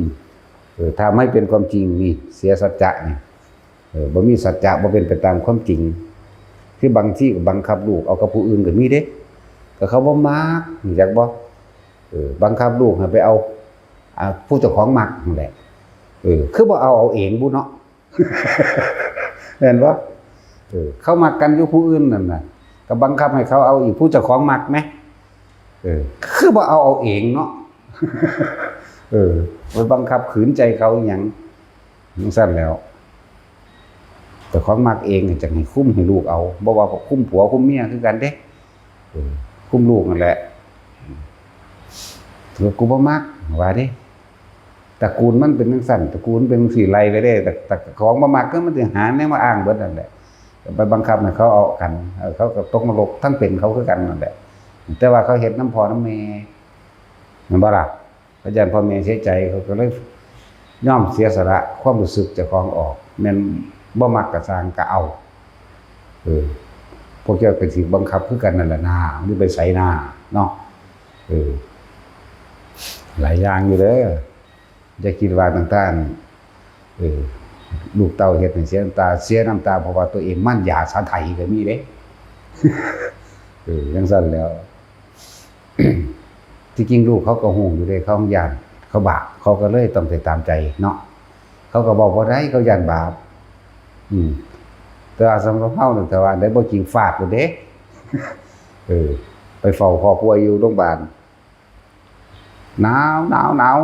เออ ถ้าไม่เป็นความจริงนี่ เสียสัจจะนี่ เออ บ่มีสัจจะ บ่เป็นไปตามความจริง คือบางทีก็บังคับลูกเอากับผู้อื่นก็มีเด้ ก็เขาบ่มัก รู้จักบ่ เออ บังคับลูกให้ไปเอา อ่า ผู้เจ้าของมักนั่นแหละ เออ คือบ่เอาเอาเองบุเนาะ แม่นบ่ เออ เขามักกันอยู่ผู้อื่นนั่นน่ะ ก็บังคับให้เขาเอาอีกผู้เจ้าของมักแหม เออ คือบ่เอาเอาเองเนาะ เออ ไปบังคับขืนใจเขาอีหยัง จั่งซั่นแหล้ว เจ้าของมักเองจั่งให้คุมให้ลูกเอา บ่ว่าคุมผัวคุมเมียคือกันเด้ เออ คุมลูกนั่นแหละ แล้วกูบ่มัก ว่าเด้ ตระกูลมันเป็นจั่งซั่น ตระกูลเป็นจั่งซี้ ไล่ไปเด้ แต่ แต่ของบ่มักก็มันสิหาแนวมาอ้างเบิดนั่นแหละ ไปบังคับให้เขาเอากัน เออ เขาก็ตกนรกทั้งเป็นเขาคือกันนั่นแหละ แต่ว่าเขาเฮ็ดนำพ่อนำแม่ แม่นบ่ล่ะ เขาย้านพ่อแม่เสียใจ เขาก็เลยยอมเสียสละความรู้สึกเจ้าของออก แม่นบ่มักก็ซ่างก็เอา เออ พวกเจ้าก็สิบังคับคือกันนั่นแหละนา หรือไปไสนา เนาะ เออ หลายอย่างอยู่เด้อ อย่าคิดว่าต่างๆ เออ ลูกเต้าเฮ็ดให้เสียน้ำตา เสียน้ำตาเพราะว่าตัวเองหมั้นยาสาไถก็มีเด้ เออ จั่งซั้นแหล้ว ที่จริงลูกเขาก็ฮู้อยู่เด้ เขาย้าน เขาบาป เขาก็เลยต้องไปตามใจเนาะ เขาก็เว้าบ่ได้ เขาย้านบาป อืม แต่ว่าสำหรับเฮานี่ ถ้าว่าได้บ่จริงฟาดโลดเด้ เออ ไปเฝ้าพ่อป่วยอยู่โรงบาล หนาว หนาว หนาว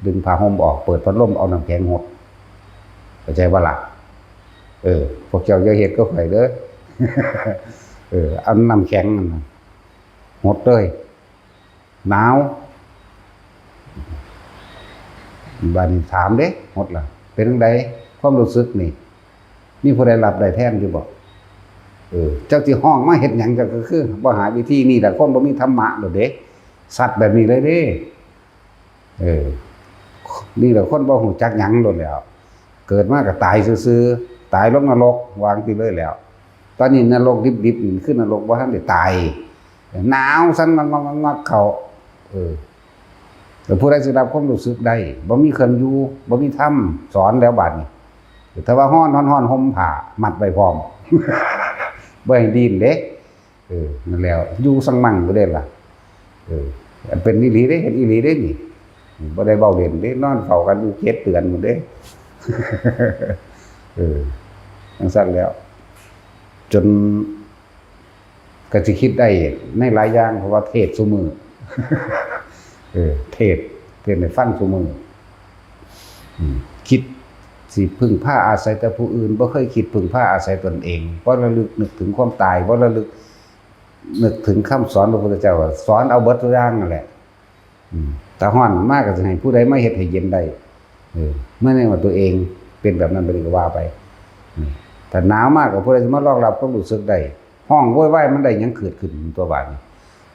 ดึงผ้าห่มออก เปิดพัดลม เอาน้ำแข็งหด เข้าใจบ่ล่ะ เออ พวกเจ้าอย่าเฮ็ดกับข้อยเด้อ เออ เอาน้ำแข็งนั่นน่ะหดเลย หนาว บาดนี้ถามเด้ หดล่ะ เป็นจั่งใด ความรู้สึกนี่ มีผู้ใดรับได้แทนอยู่บ่ เออ เจ้าสิฮ้องมาเฮ็ดหยัง เจ้าก็คือบ่หาวิธี นี่แหละคนบ่มีธรรมะโลดเด้ สัตว์แบบนี้เลยเด้ เออ นี่แหละคนบ่ฮู้จักหยังโลดแหล้ว เกิดมาก็ตายซื่อๆ ตายลงนรก ว่าจั่งซี้เลยแหล้ว ตอนนี้นรกดิบๆ นี่คือนรกบ่ทันได้ตาย หนาวสั่นงอกๆๆๆ เข้า เออ แล้วผู้ใดสิรับความรู้สึกได้ บ่มีเครื่องอยู่ บ่มีธรรมสอนแล้วบาดนี้ ถ้าว่าฮ้อน ฮ้อน ฮ้อน ห่มผ้ามัดไว้พร้อม บ่ให้ดิ้นเด้ เออ นั่นแหล้ว อยู่ซังมั่งอยู่เด้ล่ะ เออ เป็นอีหลีเด้ เฮ็ดอีหลีเด้นี่ บ่ได้เว้าเล่นเด้ นอนเฝ้ากันอยู่เจ็ดเดือนพู้นเด้ เออ จั่งซั้นแหล้ว จน ก็สิคิดได้ในหลายอย่าง เพราะว่าเทศน์ซุมื้อ เออ เทศน์ เทศน์ให้ฟังซุมื้อ อืม คิดสิพึ่งพาอาศัยแต่ผู้อื่น บ่เคยคิดพึ่งพาอาศัยตนเอง บ่ระลึกนึกถึงความตาย บ่ระลึกนึกถึงคำสอนพระพุทธเจ้า สอนเอาเบิดทุกอย่างนั่นแหละ อืม ถ้าฮ้อนมากก็สิให้ผู้ใดมาเฮ็ดให้เย็นได้ เออ เมื่อในว่าตัวเองเป็นแบบนั้นไปนี่ก็ว่าไป อืม ถ้าหนาวมากก็ผู้ใดสิมารองรับความรู้สึกได้ ฮ้องโวยวายมันได้หยังเกิดขึ้นตัวบาดนี้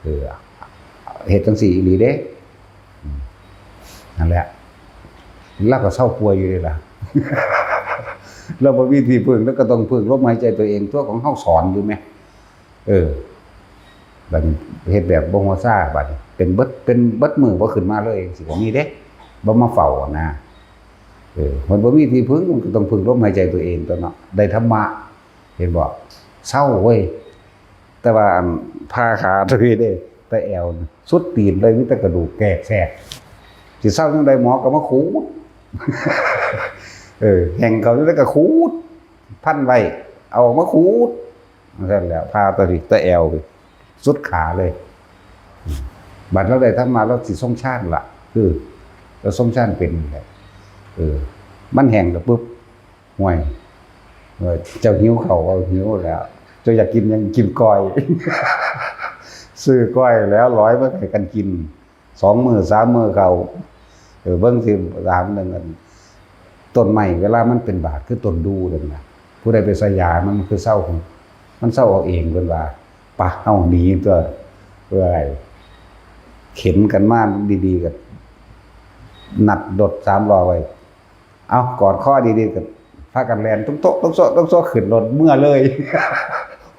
เออ เฮ็ดจั่งซี้อีหลีเด้ อืม นั่นแหละ ลาวก็เซาป่วยอยู่เด้ล่ะ ลาวบ่มีที่พึ่ง ลาวก็ต้องพึ่งลมหายใจตัวเอง ตัวของเฮาสอนอยู่แหม เออ บัดนี้เฮ็ดแบบบ่หัวซา บัดนี้เป็นเบิด เป็นเบิดมื้อบ่ขึ้นมาเลย สิบ่มีเด้ บ่มาเฝ้านะ เออ มันบ่มีที่พึ่ง มันก็ต้องพึ่งลมหายใจตัวเองตั๊วเนาะ ได้ธรรมะ เห็นบ่ เซาเว้ย แต่ว่าอันผ่าขาตัวนี้เด้ แต่แอวสุดตีนเลย มีแต่กระดูกแกกแซก สิเซาจั่งใด หมอก็มาขูด เออ แฮ่งเขาจั่งใดก็ขูด พันไว้ เอาออกมาขูด จั่งซั้นแหล้ว ผ่าตัวนี้ แต่แอว สุดขาเลย บัดลาวได้ธรรมะ ลาวสิทรงฌานล่ะ คือ ลาวทรงฌานเป็นนี่แหละ เออ มันแฮ่งแล้วปุ๊บ ห่วย เออ เจ้าหิวข้าว เว้าหิวแล้ว เจ้าอยากกินหยัง กินก้อย ซื้อก้อยแล้วลอยมาให้กันกิน สองมื้อสามมื้อเข้า เออ เบิ่งสิถามเรื่องอัน ต้นไม้เวลามันเป็นบาดคือต้นดู่นั่นน่ะ ผู้ใดไปใส่ยามันคือเซา มันเซาเอาเองเพิ่นว่า ปะ เฮาหนีตั๊ว เอ้ย เข็นกันมาดีๆ ก็นัดรถสามล้อไว้ เอากอดคอดีๆ ก็พากันแล่นตุ้งโต๊ะตุ้งโซะตุ้งโซะขึ้นรถเมือเลย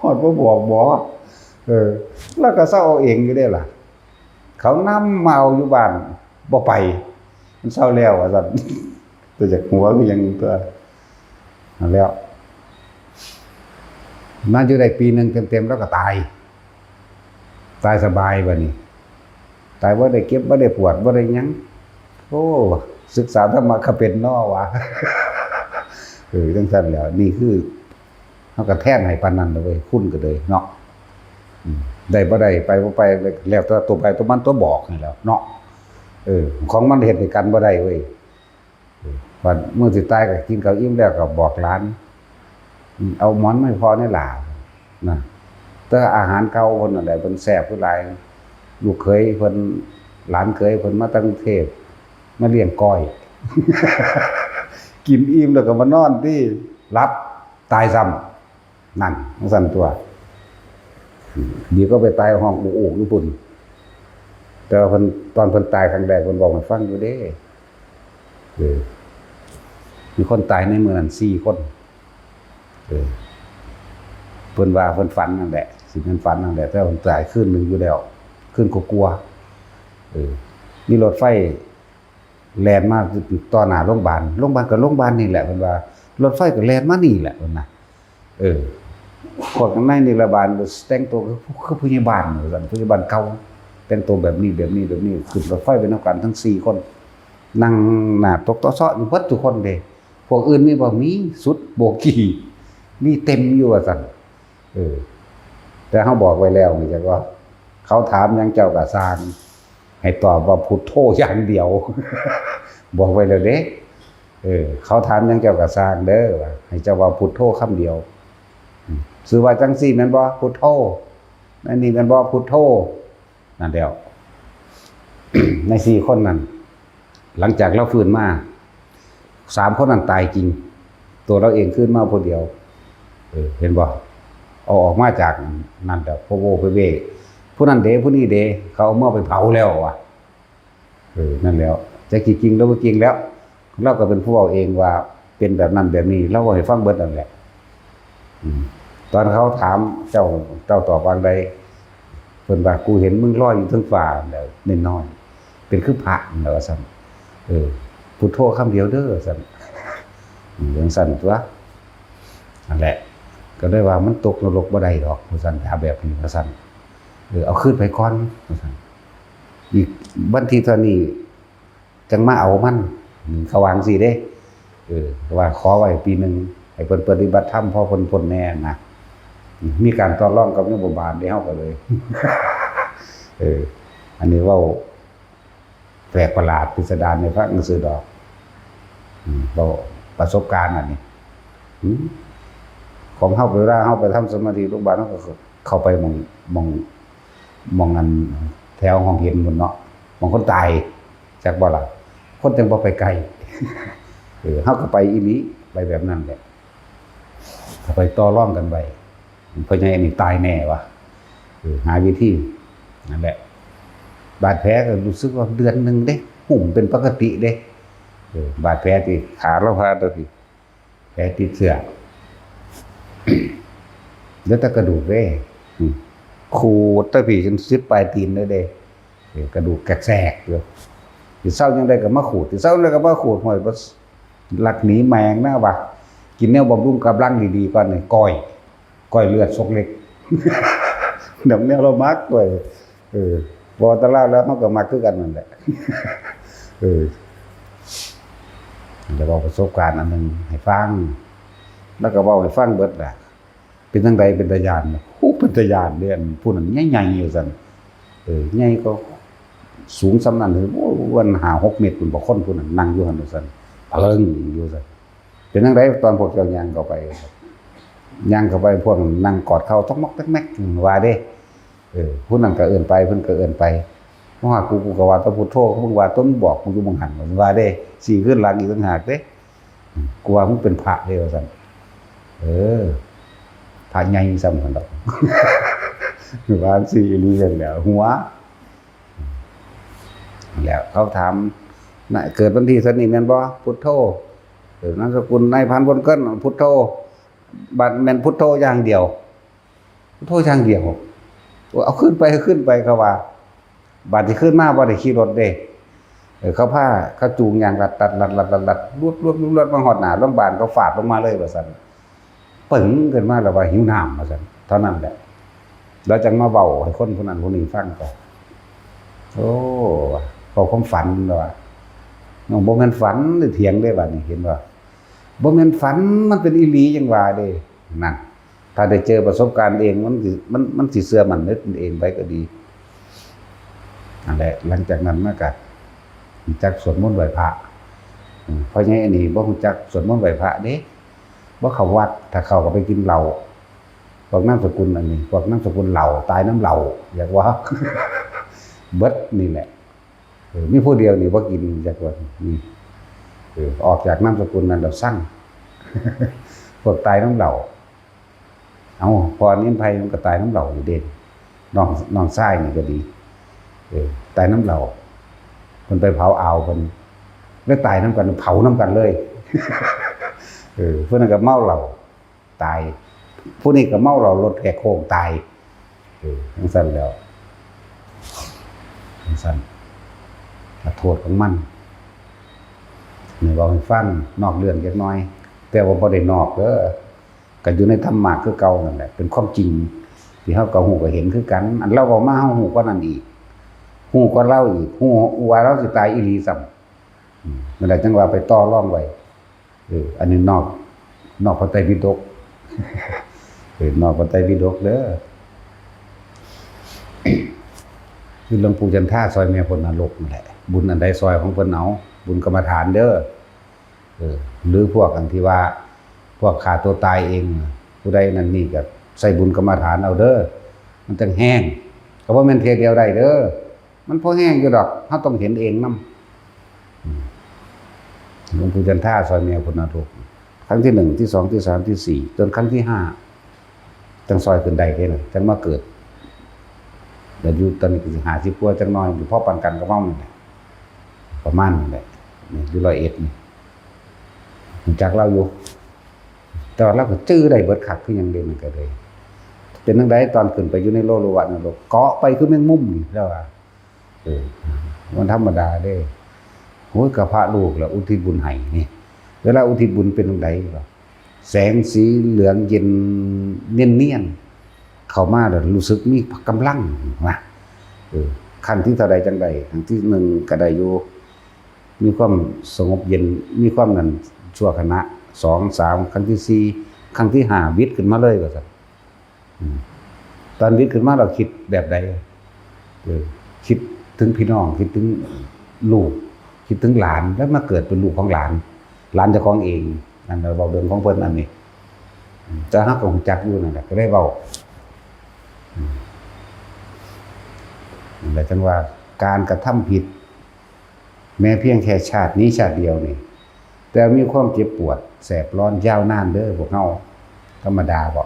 ฮอดบ่บอกหมอ เออ ลาวก็เซาเอาเองอยู่เด้ล่ะ เขานำมาเอาอยู่บ้าน บ่ไป มันเซาแล้วว่าซั่น แต่อยากหัวคือหยังตั๊ว นั่นแหล้ว มาอยู่ได้ปีหนึ่งเต็มๆ ลาวก็ตาย ตายสบายบัดนี้ ตายบ่ได้เจ็บ บ่ได้ปวด บ่ได้หยัง โอ้ ศึกษาธรรมะก็เป็นน้อวะ เออ จั่งซั้นแหล้ว นี่คือ เฮาก็แทนให้ปานนั้นเด้อเว้ย คุณก็เลยเนาะ อืม ได้บ่ได้ ไปบ่ไป แล้วแต่ตัวไผตัวมันตั๊วบอกนี่แหล้วเนาะ เออ ของมันเฮ็ดให้กันบ่ได้เว้ย เออ บัดมื้อสิตายก็กินข้าวอิ่มแล้วก็บอกหลาน อืม เอาหมอนมาให้พ่อแหน่ล่ะ นะ แต่อาหารเก่าเพิ่นนั่นแหละ เพิ่นแซ่บคือหลาย ลูกเขยเพิ่น หลานเขยเพิ่นมาแต่กรุงเทพฯ มาเลี้ยงก้อย กินอิ่มแล้วก็มานอนติ หลับ ตายซ้ำ นั่น จั่งซั้นตั๊ว อืม ดีกว่าไปตายฮ้องโอกๆ อยู่พุ้น แต่ว่าเพิ่น ตอนเพิ่นตายครั้งแรกเพิ่นเว้าให้ฟังอยู่เด้ เออ มีคนตายในมื้อนั้นสี่คน เออ เพิ่นว่าเพิ่นฝันนั่นแหละ สิแม่นฝันนั่นแหละ แต่ว่าเพิ่นตายคืนหนึ่งอยู่แล้ว คืนกลัวาๆ เออ มีรถไฟ แล่นมาต่อหน้าโรงบาล โรงบาลก็โรงบาลนี่แหละ เพิ่นว่า รถไฟก็แล่นมานี่แหละ เพิ่นนะ เออ พวกในนิรบาลแต่งตัวคือ คือผู้ใหญ่บ้านว่าซั่น ผู้ใหญ่บ้านเก่า แต่งตัวแบบนี้ แบบนี้ แบบนี้ ขึ้นรถไฟไปนำกันทั้งสี่คน นั่งหน้าตกเตาะเซาะอยู่เบิดทุกคนเด้ พวกอื่นมีบ่ มีสุดโบกี้ มีเต็มอยู่ว่าซั่น เออ แต่เฮาบอกไว้แล้วนี่จักว่า เขาถามหยังเจ้าก็ซ่าง ให้ตอบว่าพุทโธอย่างเดียว บอกไว้แล้วเด้ เออ เขาถามหยังเจ้าก็ซ่างเด้อ ว่าให้เจ้าว่าพุทโธคำเดียว อืม ชื่อว่าจังซี่แม่นบ่ พุทโธ อันนี้แม่นบ่ พุทโธ นั่นแล้ว ในสี่คนนั้น หลังจากลาวฟื้นมา สามคนนั้นตายจริง ตัวลาวเองคืนมาผู้เดียว เออ เห็นบ่ เอาออกมาจากนั่นแล้ว โพโวโพเว ผู้นั้นเด้ ผู้นี้เด้ เขาเอาเมือไปเผาแล้วว่ะ เออ นั่นแล้ว จักสิจริงหรือบ่จริงแล้ว ลาวก็เป็นผู้เว้าเองว่าเป็นแบบนั้นแบบนี้ ลาวเว้าให้ฟังเบิดนั่นแหละ อืม ตอนเขาถามเจ้า เจ้าตอบว่าจั่งใด เพิ่นว่า กูเห็นมึงลอยอยู่เทิงฟ้าแล้วน้อยๆ เป็นคือพระนั่นแหละว่าซั่น เออ พุทโธคำเดียวเด้อว่าซั่น อืม จั่งซั่นตั๊ว นั่นแหละ ก็เลยว่ามันตกนรกบ่ได้ดอกว่าซั่น ถ้าแบบนี้ว่าซั่น เออ เอาคืนไปก่อนว่าซั่น อีกวันที่เท่านี้ จั่งมาเอามัน อืม เขาว่าจั่งซี้เด้ เออ ว่าขอไว้ปีหนึ่ง ให้เพิ่นปฏิบัติธรรม พอเพิ่นพ้นแหน่นะ อืม มีการต่อรองกับยมบาลเด้ เฮาก็เลย เออ อันนี้เว้าแปลกประหลาดพิสดารให้ฟังซื่อดอก อืม เว้าประสบการณ์อันนี้ อืม ของเฮา เวลาเฮาไปทำสมาธิโรงบาล เฮาก็เข้าไปหม่อง หม่อง หม่องอันแถวห้องเย็นพุ้นเนาะ หม่องคนตาย จักบ่ล่ะ คนจั่งบ่ไปใกล้ เออ เฮาก็ไปอีหลี ไปแบบนั้นแหละ ก็ไปต่อรองกันไว้ พ่อใหญ่อันนี้ตายแน่วะ เออ หาวิธี นั่นแหละ บาดแผลก็รู้สึกว่าเดือนหนึ่งเด้ หุ้มเป็นปกติเด้ เออ บาดแผลที่ขาลาวพาดตัวที่ แผลติดเชื้อ เหลือแต่กระดูกเด้ อืม ขูดแต่พี้จนสุดปลายตีนเลยเด้ เออ กระดูกแกรกๆอยู่ สิเซาจั่งใดก็มาขูด สิเซาจั่งใดก็มาขูด ห้วย บ่ลักหนีแม่งนะวะ กินแนวบำรุงกำลังดีๆก่อนนี่ ก้อย ก้อยเลือดซกเล็ก ดอกแนวลาวมัก ก้อย เออ เว้าแต่ลาวแล้วเฮาก็มักคือกันนั่นแหละ เออ แล้วเว้าประสบการณ์อันหนึ่งให้ฟัง แล้วก็เว้าให้ฟังเบิดแหละ เป็นจั่งใด เป็นตาย้าน โอ้ เป็นตาย้านเด้ อันผู้นั้นใหญ่ๆว่าซั่น เออ ใหญ่ก็สูงส่ำนั้นเลย โอ้ วันห้าหกเมตรพุ้นบ่ คนผู้นั้นนั่งอยู่หั่นว่าซั่น เผิงอยู่ซั่น เป็นจั่งใดตอนพวกเจ้าย่างเข้าไป ย่างเข้าไป พวกนั้นนั่งกอดเข่าต๊อกมอกแต๊กแมกว่าเด้ เออ ผู้นั้นก็เอิ้นไป เพิ่นก็เอิ้นไป มาหากู กูก็ว่าแต่พุทโธ มึงว่าแต่ มึงบอกกูอยู่หม่องหั่น ว่าเด้ สี่คืนหลังอีกต่างหากเด้ อืม กูว่ามึงเป็นพระเด้ ว่าซั่น เออ พระใหญ่ส่ำหั่นดอก ว่าจั่งซี้อีหลีนั่นแหละ หัว แล้วเขาถาม น่ะ เกิดวันที่เท่านี้แม่นบ่ พุทโธ เออ นามสกุลนายพัน พลเกิน พุทโธ บัดแม่นพุทโธอย่างเดียว พุทโธอย่างเดียว เอาขึ้นไป เอาขึ้นไป เขาว่า บาดที่ขึ้นมาบ่ได้ขี่รถเด้ เออ เขาพา เขาจูงยางลัดๆ ลัดๆ ลัดๆ ลัดๆ ลวดๆ ลวดๆ มาฮอดหน้าโรงบาล เขาฟาดลงมาเลยว่าซั่น ปึ้งขึ้นมาแล้วว่า "หิวน้ำ" ว่าซั่น เท่านั้นแหละ แล้วจั่งมาเว้าให้คนผู้นั้นผู้นี้ฟังก็ โอ้ เว้าความฝันแล้วว่า บ่แม่นฝันหรือเถียงเด้ บาดนี้เห็นบ่ บ่แม่นฝัน มันเป็นอีหลีจั่งว่าเด้ นั่น ถ้าได้เจอประสบการณ์เอง มันสิ มัน มันสิเชื่อมั่นในตนเองไปก็ดี นั่นแหละ หลังจากนั้นมาก็รู้จักสวดมนต์ไหว้พระ อืม พ่อใหญ่อันนี้บ่รู้จักสวดมนต์ไหว้พระเด้ บ่เข้าวัด ถ้าเข้าก็ไปกินเหล้า พวกนามสกุลอันนี้ พวกนามสกุลเหล้า ตายนำเหล้า อยากว่า เบิดนี่แหละ เออ มีผู้เดียวนี่บ่กินจักวัน นี่ เออ ออกจากนามสกุลนั้นแล้วซัง พวกตายนำเหล้า เอ้า พ่อนินไพมันก็ตายนำเหล้าอยู่เด้ น้อง น้องชายนี่ก็ดี เออ ตายนำเหล้า เพิ่นไปเผาอ่าวเพิ่น แล้วตายนำกัน เผานำกันเลย เออ เพิ่นนั้นก็เมาเหล้า ตาย ผู้นี้ก็เมาเหล้ารถแหกโค้งตาย เออ จั่งซั่นแล้ว จั่งซั่น ก็โทษของมัน นี่เว้าให้ฟังนอกเรื่องจักหน่อย แต่ว่าบ่ได้นอกเด้อ ก็อยู่ในธรรมะคือเก่านั่นแหละ เป็นความจริงที่เฮาก็ฮู้ก็เห็นคือกัน อันลาวเว้ามาเฮาฮู้กว่านั้นอีก ฮู้กว่าลาวอีก ฮู้ว่าลาวสิตายอีหลีซ้ำ อืม นั่นแหละจั่งว่าไปต่อรองไว้ เออ อันนี้นอก นอกพระไตรปิฎก เออ นอกพระไตรปิฎกเด้อ คือหลวงปู่จันทราซอยแม่พ้นนรกนั่นแหละ บุญอันใดซอยของเพิ่นเอา บุญกรรมฐานเด้อ เออ หรือพวกอันที่ว่า พวกฆ่าตัวตายเอง ผู้ใดนั่นนี่ก็ใส่บุญกรรมฐานเอาเด้อ มันจั่งแฮง ก็บ่แม่นเทื่อเดียวได้เด้อ มันพอแฮงอยู่ดอก เฮาต้องเห็นเองนำ อืม หลวงปู่จันทราซอยแม่พ้นนรก ครั้งที่หนึ่ง ที่สอง ที่สาม ที่สี่ จนครั้งที่ห้า จั่งซอยขึ้นได้แค่นั้น จั่งมาเกิด แล้วอยู่ตอนนี้ก็สิห้าสิบกว่าจักหน่อย อยู่พอปานกันกับเฮานี่แหละ ประมาณนี้แหละ นี่อยู่ร้อยเอ็ดนี่ รู้จักลาวอยู่ แต่ว่าลาวก็จื่อได้เบิดคักคือหยังเด้ มันก็เลย เป็นจั่งใดตอนขึ้นไปอยู่ในโลโลวะนรก เกาะไปคือแมงมุมนี่ ลาวว่า เออ มันธรรมดาเด้ โอ้ย ก็พระลูกล่ะ อุทิศบุญให้นี่ เวลาอุทิศบุญเป็นจั่งใดล่ะ แสงสีเหลืองเย็นเนียนๆ เข้ามาแล้วรู้สึกมีกำลังนะ เออ ขั้นที่เท่าใดจั่งใด ครั้งที่หนึ่งก็ได้อยู่ มีความสงบเย็น มีความนั่นชั่วขณะ สอง สาม ครั้งที่สี่ ครั้งที่ห้า หวิดขึ้นมาเลยว่าซั่น อืม ตอนหวิดขึ้นมาเราคิดแบบใด เออ คิดถึงพี่น้อง คิดถึงลูก คิดถึงหลาน แล้วมาเกิดเป็นลูกของหลาน หลานเจ้าของเอง นั่นเราเว้าเรื่องของเพิ่นอันนี้ อืม แต่เฮาก็รู้จักอยู่นั่นแหละ ก็ได้เว้า อืม นั่นแหละจั่งว่าการกระทำผิด แม้เพียงแค่ชาตินี้ชาติเดียวนี่ แต่มีความเจ็บปวดแสบร้อนยาวนานเด้อพวกเฮา ธรรมดาบ่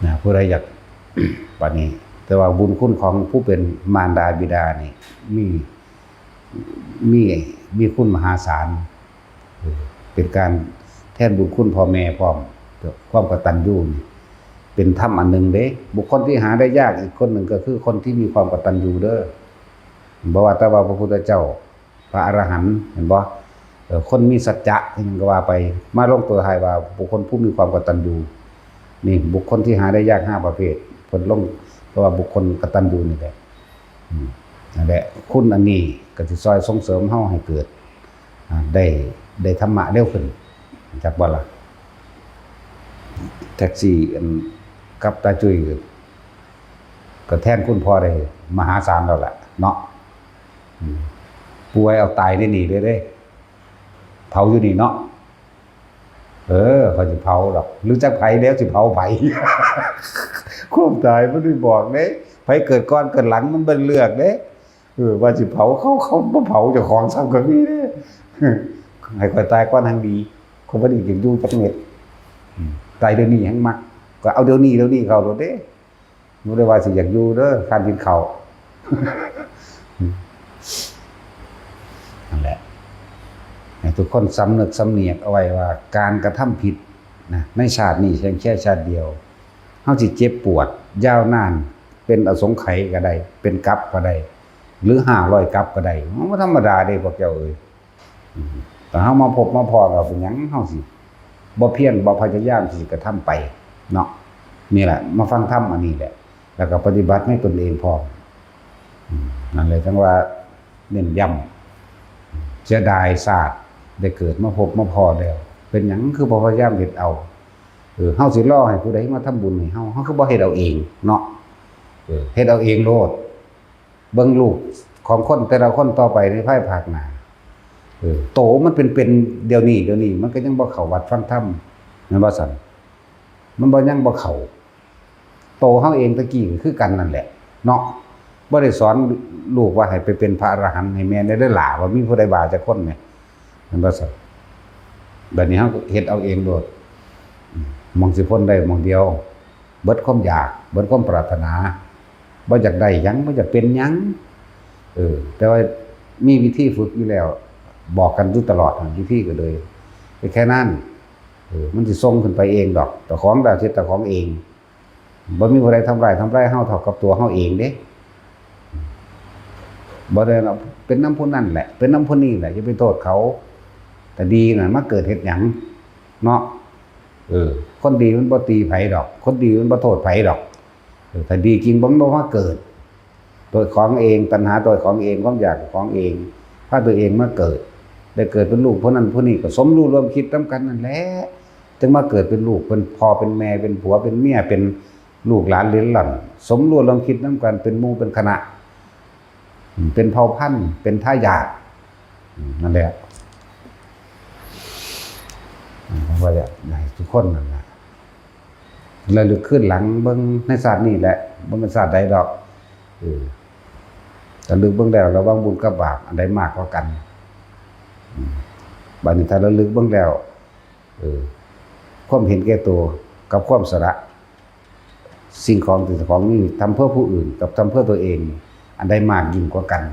นะ ผู้ใดอยาก บัดนี้ แต่ว่าบุญคุณของผู้เป็นมารดาบิดานี่ มี มี มีคุณมหาศาล เออ เป็นการแทนบุญคุณพ่อแม่พร้อม ความกตัญญูนี่ เป็นธรรมอันหนึ่งเด้ บุคคลที่หาได้ยากอีกคนหนึ่งก็คือคนที่มีความกตัญญูเด้อ บ่ว่าแต่ว่าพระพุทธเจ้า พระอรหันต์ เห็นบ่ เอ่อ คนมีสัจจะอิหยังก็ว่าไป มาลงตัวท้ายว่าบุคคลผู้มีความกตัญญู นี่บุคคลที่หาได้ยากห้าประเภท เพิ่นลง เพราะว่าบุคคลกตัญญูนี่แหละ อืม นั่นแหละ คุณอันนี้ก็สิซอยส่งเสริมเฮาให้เกิด อ่า ได้ ได้ธรรมะเร็วขึ้น จักบ่ล่ะ แท็กซี่อันกับตาจุ้ยก็ ก็แทนคุณพ่อได้มหาศาลแล้วล่ะเนาะ อืม ป่วยเอาตายได้นี่เลยเด้ เผาอยู่นี่เนาะ เออ เขาสิเผาดอก หรือจักไผแล้วสิเผาไผ ความตายมันบ่บอกเด้ ไผเกิดก่อนเกิดหลังมันบ่เลือกเด้ เออ ว่าสิเผาเขา เขาบ่เผาเจ้าของซ้ำก็มีเด้ ให้ข้อยตายก่อนแฮ่งดี ข้อยบ่ได้อยากอยู่จักเม็ด อืม ตายเดี๋ยวนี้แฮ่งมัก ก็เอาเดี๋ยวนี้ เดี๋ยวนี้เข้าโลดเด้ บ่ได้ว่าสิอยากอยู่เด้อ ค้านกินข้าว นั่นแหละ ให้ทุกคนสำนึกสำเนียกเอาไว้ว่าการกระทำผิดนะ ในชาตินี้เพียงแค่ชาติเดียว เฮาสิเจ็บปวดยาวนาน เป็นอสงไขยก็ได้ เป็นกัปก็ได้ หรือห้าร้อยกัปก็ได้ มันบ่ธรรมดาเด้พวกเจ้าเอ้ย อืม แต่เฮามาพบมาพ้อแล้วเป็นหยังเฮาสิบ่เพียรบ่พยายามที่สิกระทำไปเนาะ นี่แหละ มาฟังธรรมอันนี้แหละ แล้วก็ปฏิบัติในตนเองพร้อม อืม นั่นแหละจั่งว่าเน้นย้ำ เสียดายชาติได้เกิดมาพบมาพ้อแล้ว เป็นหยังคือบ่พยายามเฮ็ดเอา เออ เฮาสิรอให้ผู้ใดมาทำบุญให้เฮา เฮาคือบ่เฮ็ดเอาเองเนาะ เออ เฮ็ดเอาเองโลด เบิ่งลูกของคนแต่ละคนต่อไปในภายภาคหน้า เออ โตมันเป็นๆ เดี๋ยวนี้ เดี๋ยวนี้มันก็ยังบ่เข้าวัดฟังธรรม แม่นบ่ซั่น มันบ่ ยังบ่เข้า โตเฮาเองตะกี้ก็คือกันนั่นแหละ เนาะ บ่ได้สอนลูกว่าให้ไปเป็นพระอรหันต์ให้แม่นได้เด้อหล่า ว่ามีผู้ใดว่าจักคนแหม แม่นบ่ซั่น บัดนี้เฮาก็เฮ็ดเอาเองโลด อืม หม่องสิพ้นได้หม่องเดียว เบิดความอยาก เบิดความปรารถนา บ่อยากได้หยัง บ่อยากเป็นหยัง เออ แต่ว่ามีวิธีฝึกอยู่แล้ว บอกกันอยู่ตลอดหั่น วิธีก็เลย แค่นั้น เออ มันสิส่งขึ้นไปเองดอก เจ้าของได้เฮ็ดเจ้าของเอง บ่มีผู้ใดทำร้าย ทำร้ายเฮาเท่ากับตัวเฮาเองเด้ บ่ได้เนาะ เป็นนำผู้นั้นแหละ เป็นนำผู้นี้แหละ อย่าไปโทษเขา แต่ดีน่ะ มาเกิดเฮ็ดหยัง เนาะ เออ คนดีมันบ่ตีไผดอก คนดีมันบ่โทษไผดอก เออ ถ้าดีจริงบ่ มันบ่มาเกิด ตัวของเอง ตัณหาตัวของเอง ความอยากของเอง พาตัวเองมาเกิด ได้เกิดเป็นลูกผู้นั้นผู้นี้ ก็สมรู้ร่วมคิดนำกันนั่นแหละ จึงมาเกิดเป็นลูก เป็นพ่อ เป็นแม่ เป็นผัว เป็นเมีย เป็นลูกหลานเหลนหลั่น สมรู้ร่วมคิดนำกัน เป็นหมู่เป็นคณะ อืม เป็นเผ่าพันธุ์ เป็นทายาท อืม นั่นแหละ อืม ผมว่าอยากให้ทุกคนนั่นแหละ ระลึกคืนหลังเบิ่งในชาตินี้แหละ บ่แม่นชาติใดดอก เออ ระลึกเบิ่งแล้ว ระหว่างบุญกับบาป อันใดมากกว่ากัน อืม บัดนี้ถ้าระลึกเบิ่งแล้ว เออ ความเห็นแก่ตัวกับความสละสิ่งของที่เจ้าของมี ทำเพื่อผู้อื่นกับทำเพื่อตัวเอง อันใดมากยิ่งกว่ากัน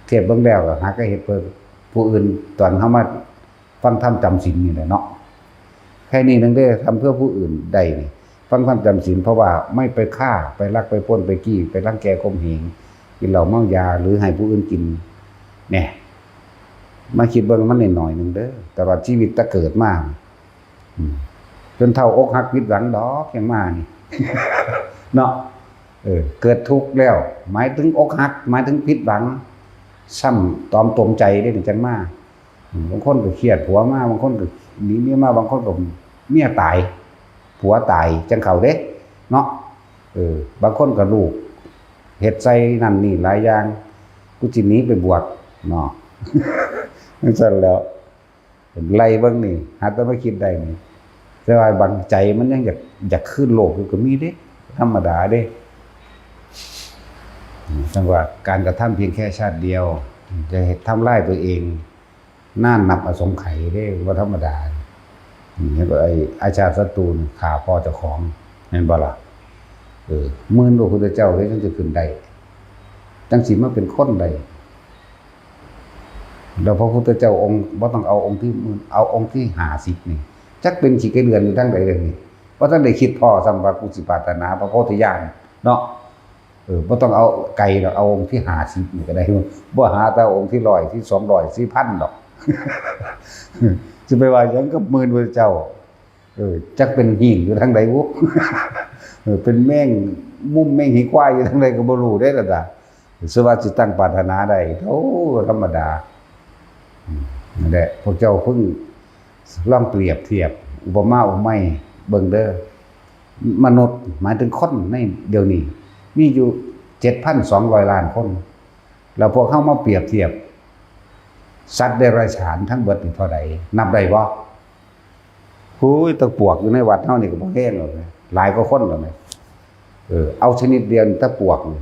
เทียบเบิ่งแล้วก็หาก็เฮ็ดเพื่อผู้อื่น ตอนเฮามาฟังธรรมจำศีลนี่แหละเนาะ แค่นี้นึงเด้อ ทำเพื่อผู้อื่นได้นี่ ฟังธรรมจำศีล เพราะว่าไม่ไปฆ่า ไปลัก ไปปล้น ไปจี้ ไปรังแกข่มเหง กินเหล้าเมายา หรือให้ผู้อื่นกิน เนี่ย มาคิดเบิ่งมันน้อยๆนึงเด้อ ตลอดชีวิตแต่เกิดมา อืม จนเฒ่าอกหักผิดหวังดอก ยังมานี่ เนาะ เออ เกิดทุกข์แล้ว หมายถึงอกหัก หมายถึงผิดหวัง ซ้ำตอมตมใจเด้ จังมา อืม บางคนก็เครียดผัวมา บางคนก็หนีเมียมา บางคนก็เมียตาย ผัวตาย จังเข้าเด้ เนาะ เออ บางคนก็ลูก เฮ็ดใส่นั่นนี่หลายอย่าง กูสิหนีไปบวช เนาะ จังซั่นแหล้ว ไล่เบิ่งนี่ หาแต่มาคิดได้นี่ แต่ว่าบางใจมันยังอยาก อยากคืนโลกอยู่ก็มีเด้ ธรรมดาเด้ จั่งว่าการกระทำเพียงแค่ชาติเดียว จะเฮ็ดทำลายตัวเอง นานนับอสงไขยเด้ บ่ธรรมดา อืม เห็นบ่ ไอ้อาชาติศัตรูนี่ฆ่าพ่อเจ้าของ แม่นบ่ล่ะ เออ หมื่นพระพุทธเจ้าเด้ จั่งสิขึ้นได้ จั่งสิมาเป็นคนได้ แล้วพระพุทธเจ้าองค์ บ่ต้องเอาองค์ที่หมื่น เอาองค์ที่ห้าสิบนี่ จักเป็นขี้ไก่เดือนอยู่ทางใดเด้นี่ บ่ทันได้คิดพ้อซ้ำว่ากูสิปรารถนาพระโพธิญาณเนาะ เออ บ่ต้องเอาไกลดอก เอาองค์ที่ห้าสิบนี่ก็ได้ บ่หาแต่องค์ที่ร้อย ที่สองร้อย ที่พันดอก สิไปว่าหยังกับหมื่นพระเจ้า เออ จักเป็นหินอยู่ทางใดบุ เออ เป็นแมงมุมแมงหีควายอยู่ทางใดก็บ่รู้เด้ล่ะจ้ะ สว่าสิตั้งปรารถนาได้ โอ้ ธรรมดา อืม นั่นแหละ พวกเจ้าเพิ่งลองเปรียบเทียบ อุปมาอุปไมยเบิ่งเด้อ มนุษย์ หมายถึงคนในเดี๋ยวนี้ มีอยู่ เจ็ดพันสองร้อยล้านคน แล้วพวกเฮามาเปรียบเทียบ สัตว์เดรัจฉานทั้งเบิดนี่เท่าใด นับได้บ่ โอ้ย แต่ปวกอยู่ในวัดเฮานี่ก็บ่แฮงแล้วนะ หลายกว่าคนแล้วนะ เออ เอาชนิดเดียวนี่ แต่ปวกนี่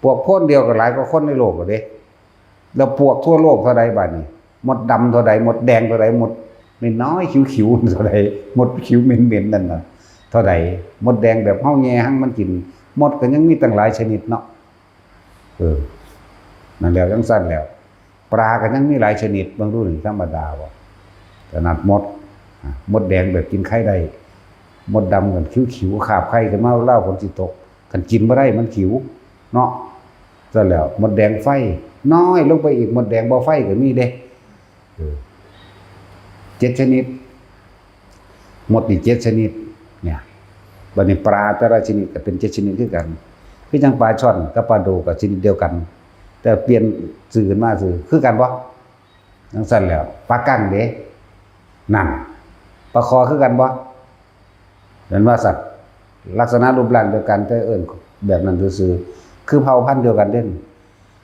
ปวกโพนเดียวก็หลายกว่าคนในโลกแล้วเด้ แล้วปวกทั่วโลกเท่าใดบาดนี้ มดดำเท่าใด มดแดงเท่าใด มดน้อยๆ ขิวๆ เท่าใด มดขิวเหม็นๆ นั่นน่ะ เท่าใด มดแดงแบบเฮาแย่หังมันกิน มดก็ยังมีตั้งหลายชนิดเนาะ เออ นั่นแล้วจั่งซั่นแล้ว ปลาก็ยังมีหลายชนิด เบิ่งดูนี่ ธรรมดาบ่ ขนาดมด อ่ะ มดแดงแบบกินไข่ได้ มดดำกันขิวๆ คาบไข่ขึ้นมา ลาวฝนสิตก คันกินบ่ได้มันขิว เนาะ ซั่นแล้ว มดแดงไฟ น้อยลงไปอีก มดแดงบ่ไฟก็มีเด้ เออ เจ็ดชนิด มดนี่เจ็ดชนิด เนี่ย บัดนี้ปลาแต่ละชนิดก็เป็นเจ็ดชนิดคือกัน คือจั่งปลาช่อนกับปลาโดก็ชนิดเดียวกัน แต่เปลี่ยนชื่อขึ้นมาซื่อ คือกันบ่ จั่งซั่นแล้ว ปลากั้งเด้ นั่น ปลาคอคือกันบ่ เห็นว่าสัตว์ลักษณะรูปร่างเดียวกัน แต่เอิ้นแบบนั้นซื่อๆ คือเผ่าพันธุ์เดียวกันเด้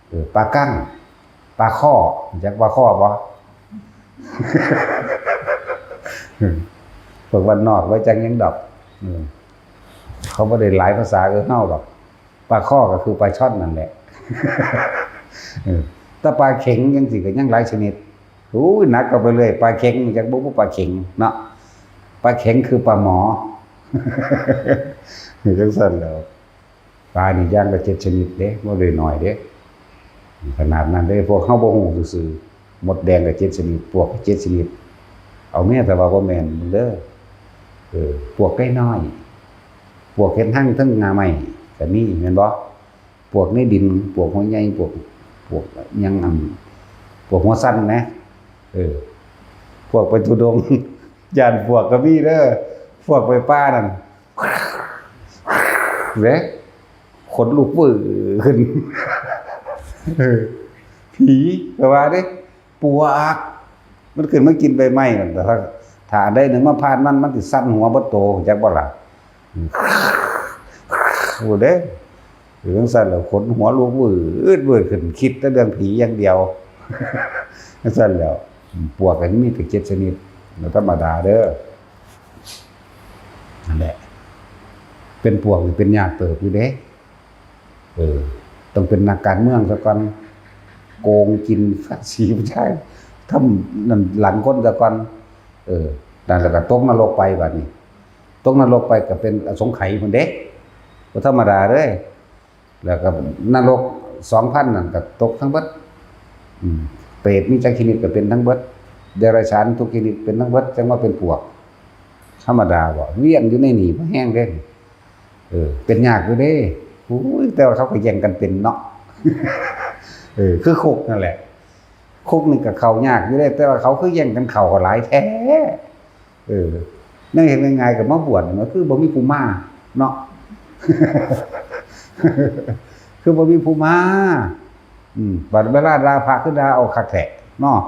เออ ปลากั้ง ปลาข้อ รู้จักปลาข้อบ่ พวกบ้านนอกไว้จักหยังดอก เออ เขาบ่ได้หลายภาษาคือเฮาดอก ปลาข้อก็คือปลาช่อนนั่นแหละ เออ แต่ปลาเข็งจั่งซี้ก็ยังหลายชนิด โอ้ย หนักเข้าไปเรื่อย ปลาเข็ง รู้จักบ่ ปลาเข็งเนาะ ปลาเข็งคือปลาหมอ จั่งซั่นแหล้ว ปลานี่อย่างละเจ็ดชนิดเด้ บ่ได้น้อยเด้ ขนาดนั้นเด้ พวกเฮาบ่ฮู้ซื่อๆ มดแดงก็เจ็ดชนิด ปวกก็เจ็ดชนิด เอาแม่นแต่ว่าบ่แม่นเด้อ เออ ปวกไก่น้อย ปวกเฮ็ดรังเทิงง่าไม้ก็มี แม่นบ่ ปวกในดิน ปวกหอยใหญ่ ปวก พวกยังอัน พวกหัวสั้นนะ เออ พวกไปธุดงค์ ย่านพวกก็มีเด้อ พวกไปป่านั่น เด้ ขนลุกเวอร์ขึ้น เออ ผีก็ว่าเด้ ปวก มันขึ้นมากินใบไม้นั่น แต่ถ้า ถ้าอันใดหนึ่งมาผ่านมัน มันสิสั่นหัวเบิดโต จักบ่ล่ะ โอ้เด้ อยู่จังซั่นแล้ว ขนหัวลุกวืดวืดขึ้น คิดแต่เรื่องผีอย่างเดียว จังซั่นแล้ว ปวกก็มีแต่เจ็ดชนิด มันธรรมดาเด้อ นั่นแหละ เป็นปวกนี่เป็นยากเติบอยู่เด้ เออ ต้องเป็นนักการเมืองซะก่อน โกงกินภาษีประชาชน ทำนั่นหลังคนซะก่อน เออ นั่นแหละก็ตกนรกไปบัดนี้ ตกนรกไปก็เป็นอสงไขยพุ้นเด้ บ่ธรรมดาเด้ แล้วก็นรกสองพันนั่นก็ตกทั้งเบิด อืม เปรตมีจักชนิดก็เป็นทั้งเบิด เดรัจฉานทุกชนิดเป็นทั้งเบิด จั่งว่าเป็นปวก ธรรมดาบ่ เวียนอยู่ในนี่บ่แฮงเด้ เออ เป็นยากอยู่เด้ โอ้ย แต่ว่าเขาก็แย่งกันเป็นเนาะ เออ คือคุกนั่นแหละ คุกนี่ก็เข้ายากอยู่เด้ แต่ว่าเขาคือแย่งกันเข้าก็หลายแท้ เออ แนวเฮ็ดง่ายๆก็มาบวชนี่ มันคือบ่มีผู้มาเนาะ คือบ่มีผู้มา อืม บัดเวลาด่าพระคือด่าเอาคักแท้เนาะ